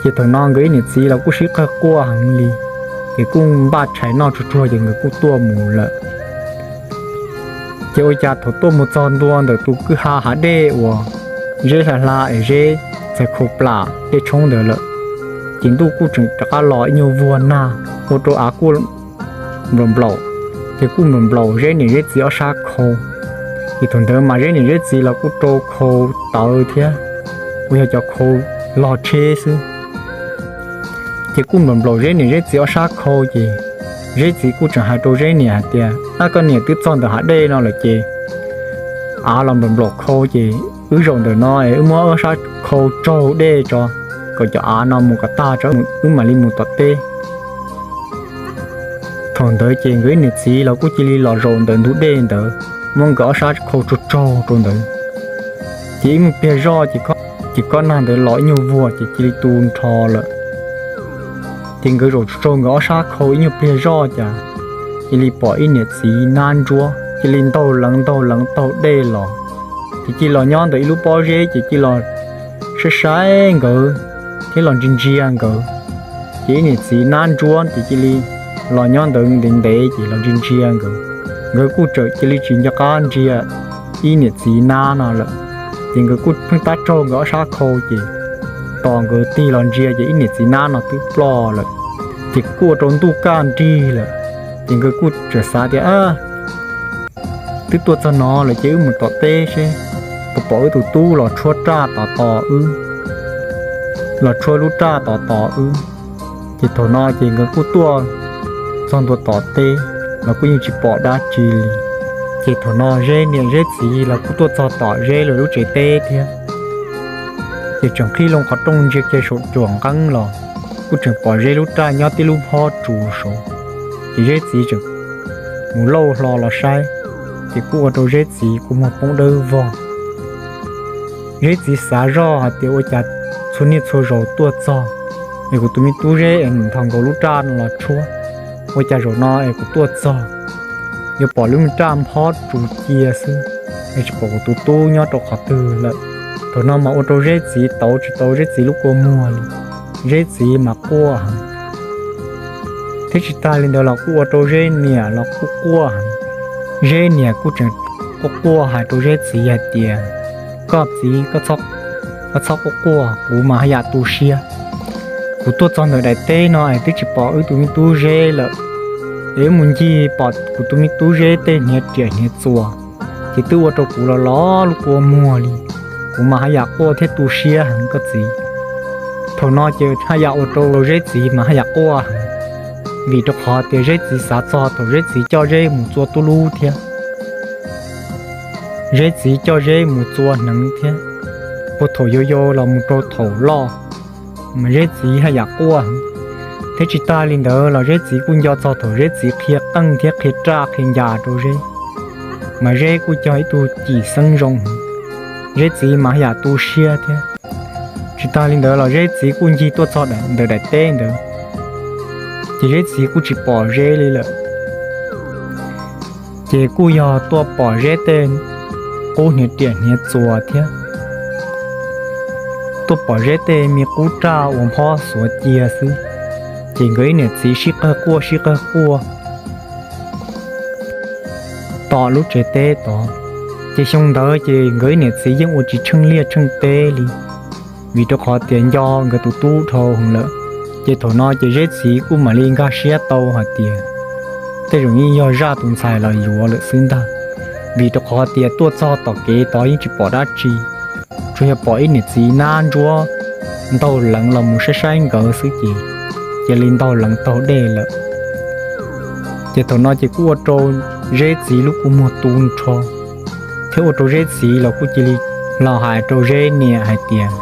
Ces thaum no nkawd ib niam txiv los kuj sib qawg quaj heev li, ces kuj npaj tshais noj tsuag tsuag ces nkawd kuj tuaj mus lawm. Ces ua cas thaum tuaj mus txog ntua ntawm tus kwj ha hav dej uas Zeb hla hla es Zeb txais khau plam dej tshoob ntawd lawm, ces ntuj kuj tseem rov qab los ib nyuag vuag nag ua rau av kuj nplaum nplaum, ces kuj nplaum nplaum Zeb niam Zeb txiv ob sab khau. Ces thaum ntawd mas Zeb niam Zeb txiv los kuj rau khau tawv thiab, uas yog cov khau log tsheb xwb. Ces kuj nplaum nplaum Zeb niam Zeb txiv ob sab khau ces Zeb txiv kuj tseem hais rau Zeb niam hais tias, ab koj niam, twb txog ntawm hav dej no lawm ces av los nplaum nplaum khau ces wb zaum ntawm no es wb muab ob sab khau tsaug dej tso, kom cov av no mus kom tag tso wb mam li mus tom teb. Thaum ntawd ces nkawd ib niam txiv los kuj cia li los zaum ntawm ntug dej ntawd, muab nkawd ob sab khau tsaug tsaug rau ntawd. Ces ib nyuag pliag zoj ces, ces kob nag ntawd los ib nyuag vuag ces cia li tu nrho lawm. Ces nkawd zaum tsaug nkawd ob sab khau ib nyuag pliag zoj cas cia li pom ib niam txiv nab ntsuab cia li ntaug leev ntaug leev taug dej los. Ces cia li los nyob ntawm ib lub pob zeb ces cia li los saib saib nkawd thiab los ntsia ntsia nkawd. Ces ib niam txiv nab ntsuab ces cia li los nyob ntawd ntev ntev ces los ntsia ntsia nkawd. Nkawd kuj tseem cia li tsis nco qab ntsia ib niam txiv nab no lawm. Ces nkawd kuj pheej tab tsaug nkawd ob sab khau ces tos nkawd tig los ntsia ces ib niam txiv nab no twb ploj lawm. Ces kuj ua rau ntuj kaj nrig lawm. Ces nkawd kuj tseem xav tias, twb tuaj txog no lawm ces wb mus tom teb seb puas pom wb tus tub los tshuab raj tom tos wb, los tshuab lub raj tom tos wb. Ces thaum no ces nkawd kuj tuaj txog ntua tom teb los kuj yeej tsis pom dab tsi li. Ces thaum no Zeb niam Zeb txiv los kuj tuaj txog tom Zeb lawv lub tsev teb thiab. Ces tseem qhib loo qhov rooj ntsia kiag saum cuam nqeeb los kuj tseem pom Zeb lub raj nyob tib lub nphob tsu saud. Ces Zeb txiv tseem mus lauj hlo los saib, ces kuj ua rau Zeb txiv kua muag poob dawb vog. Zeb txiv xav zoj hais tias ua cas txhua niaj txhua zaus tuaj txog es kuv tus me tub Zeb es nws nthos nkaus lub raj no los tshuab, ua cas zaum no es kuv tuaj txog yuav pom lub me raj nphob tsu cia xwb, es tsis pom kuv tus tub nyob rau qhov twg lawm. Thaum no mas ua rau Zeb txiv tauv tsis tau Zeb txiv lub kua muag li, Zeb txiv mas quaj heev. Thiab tsis tag li ntawd los kuj ua rau Zeb niam los kuj quaj heev. Zeb niam kuj tseem quaj quaj hais rau Zeb txiv hais tias, koj txiv, koj txhob quaj quaj, kuv mas haj yam tu siab. Kuv tuaj txog ntawm daim teb no es twb tsis pom wb tus me tub Zeb lawm, es wb mus ncig pom kuv tus me tub Zeb tej hniav riam hniav txuas, ces twb ua rau kuv los los lub kua muag li. Kuv mas haj yam quaj thiab tu siab heev koj txiv. Thaum no ces haj yam ua rau Zeb txiv mas haj yam quaj heev, vim rau qhov tias Zeb txiv xav txog thaum Zeb txiv coj Zeb mus txua tub lub thiab, Zeb txiv coj Zeb mus txua hneev thiab, puag thaum yau yau los mus rau thaum loj, mas Zeb txiv haj yam quaj heev. Thiab tsis tag li ntawd los Zeb txiv kuj nco txog thaum Zeb txiv qhia qeej thiab qhia raj qhia ncas rau Zeb, mas Zeb kuj cog ib tug cim xeeb zoo heev, Zeb txiv mas haj yam tu siab thiab. Tsis tag li ntawd los Zeb txiv kuj ncig tuaj txog ntawm daim teb ntawd, ces Zeb txiv kuj tsis pom Zeb li lawm. Ces kuj yog tuaj pom Zeb tej qub hniav riam hniav txuas thiab, tuaj pom Zeb tej me qub raj uas nphob xuav cia xwb. Ces nkawd ib niam txiv sib qawg quaj sib qawg quaj tom lub tsev teb tod. Ces xyoo ntawd ces nkawd ib niam txiv yeej ua tsis tsheej liaj tsheej teb li, vim rau qhov tias nco nkawd tus tub dhau heev lawm. Ces thaum no ces Zeb txiv kuj mam li nkag siab tau hais tias tej zaum yeej yog zaj tus ntxhais los yuav lawm xwb ntag, vim rau qhov tias tuaj txog tom kev tod yeej tsis pom dab tsi, tsuas yog pom ib niam txiv nab ntsuab ntaug leev los mus saib saib nkawd xwb ces cia li ntaug leev taug dej lawm. Ces thaum no ces kuj ua rau Zeb txiv lub kua muag tu nrho, thiab ua rau Zeb txiv los kuj cia li los hais rau Zeb niam hais tias,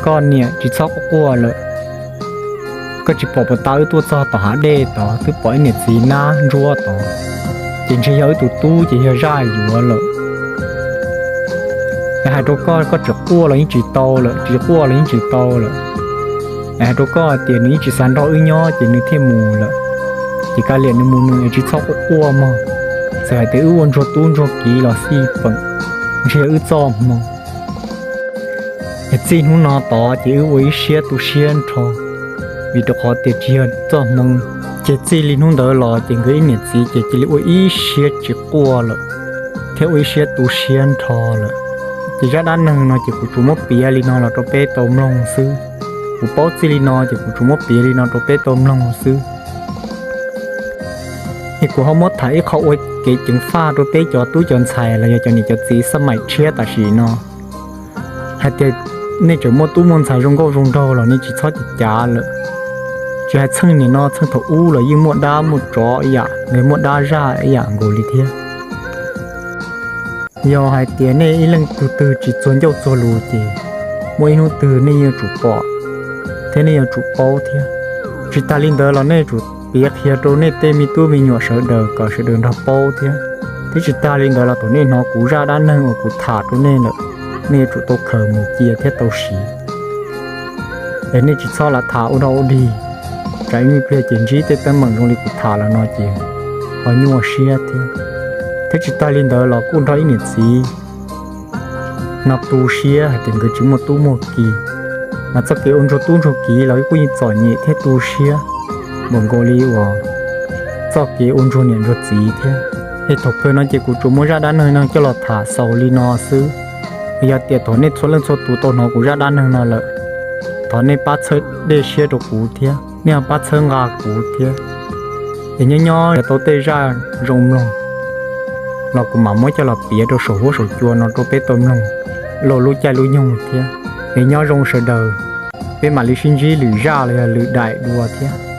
koj niam tsis txhob quaj quaj lawm, koj tsis pom puas tas wb tuaj txog tom hav dej tod twb pom ib niam txiv nab ntsuab tod, ces ntshe yog wb tus tub ces yog zaj yuav lawm. Es hais rau koj, koj tseem quaj los yeej tsis tau lawm, tsis quaj los yeej tsis tau lawm. Es hais rau koj hais tias nws yeej tsis xav nrog wb nyob ces nws thiaj mus lawm. Ces kav liam nws mus nws es tsis txhob quaj quaj mog. Txawm hais tias wb ua ntsuag tub ntsuag kiv los xij peem, ntshe yog wb txoj hmoo. Es txij hnub no tod ces wb ua ib siab tu siab nrho, vim rau qhov tias tsis yog txoj hmoo. Ces txij li hnub ntawd los ces nkawd ib niam txiv ces cia li ua ib siab tsis quaj lawm, thiab ua ib siab tu siab nrho lawm. Ces zaj dab neeg no ces kuv tsuas muab piav li no los rau peb tau mloog xwb. Kuv paub txij li no ces kuv tsuas muab piav li no rau peb tau mloog xwb. Es kuv ho muab tham ib qho ua kev ceev faj rau peb cov tub cov ntxhais los yog cov niam cov txiv xab maim tshiab tam sim no, hais tias nej tseem muaj tub muaj ntxhais zoo nkauj zoo nraug los nej tsis txhob cav cav lawm. Tsis hais txheej nim no txheej thaum ub los yeej muaj dab muaj tsov ib yam, muaj dab zaj ib yam nkaus li thiab. Yog hais tias nej ib leej tug twg tsis txuag ncauj txuag lus ces muaj ib hnub twg nej yuav tsum pom thiab nej yuav tsum paub thiab. Tsis tas li ntawd los nej tsum piav qhia rau nej tej me tub me nyuam sawv daws kom sawv daws nrog paub thiab. Thiab tsis tas li ntawd los thaum nej hnov kuv zaj dab neeg uas kuv tham rau nej lawm, nej yuav tsum tau khaws mus cia thiab tau siv. Es nej tsis txhob lam tham ua dog ua dig, tsam ib me pliag ces ntsib tej teeb meem zoo li kuv tham lawm no ces ho nyuaj siab thiab. Thiab tsis tag li ntawd los kuj nrog ib niam txiv no tu siab hais tias nkawd tsis muaj tub muaj ki, mas txoj kev ua ntsuag tub ntsuag ki los kuj yeej txom nyem thiab tu siab npaum nkaus li uas txoj kev ua ntsuag niam ntsuag txiv thiab. Es thaum kawg no ces kuv tsuas muab zaj dab neeg no coj los tham xaus li no xwb. Yog tias thaum nej txhua leej txhua tus tau hnov kuv zaj dab neeg no lawm, thov nej pab txhawb dej siab rau kuv thiab, nej ho pab txhawb nqa kuv thiab. Es nyob nyob yog tau tej zaj zoo mloog los kuv mam muab coj los piav rau saum huab saum cua no rau peb tau mloog laug lub caij lub nyoog thiab. Es nyob zoo sawv daws, peb mam li sib ntsib lwm zaj los yog lwm daim dua thiab.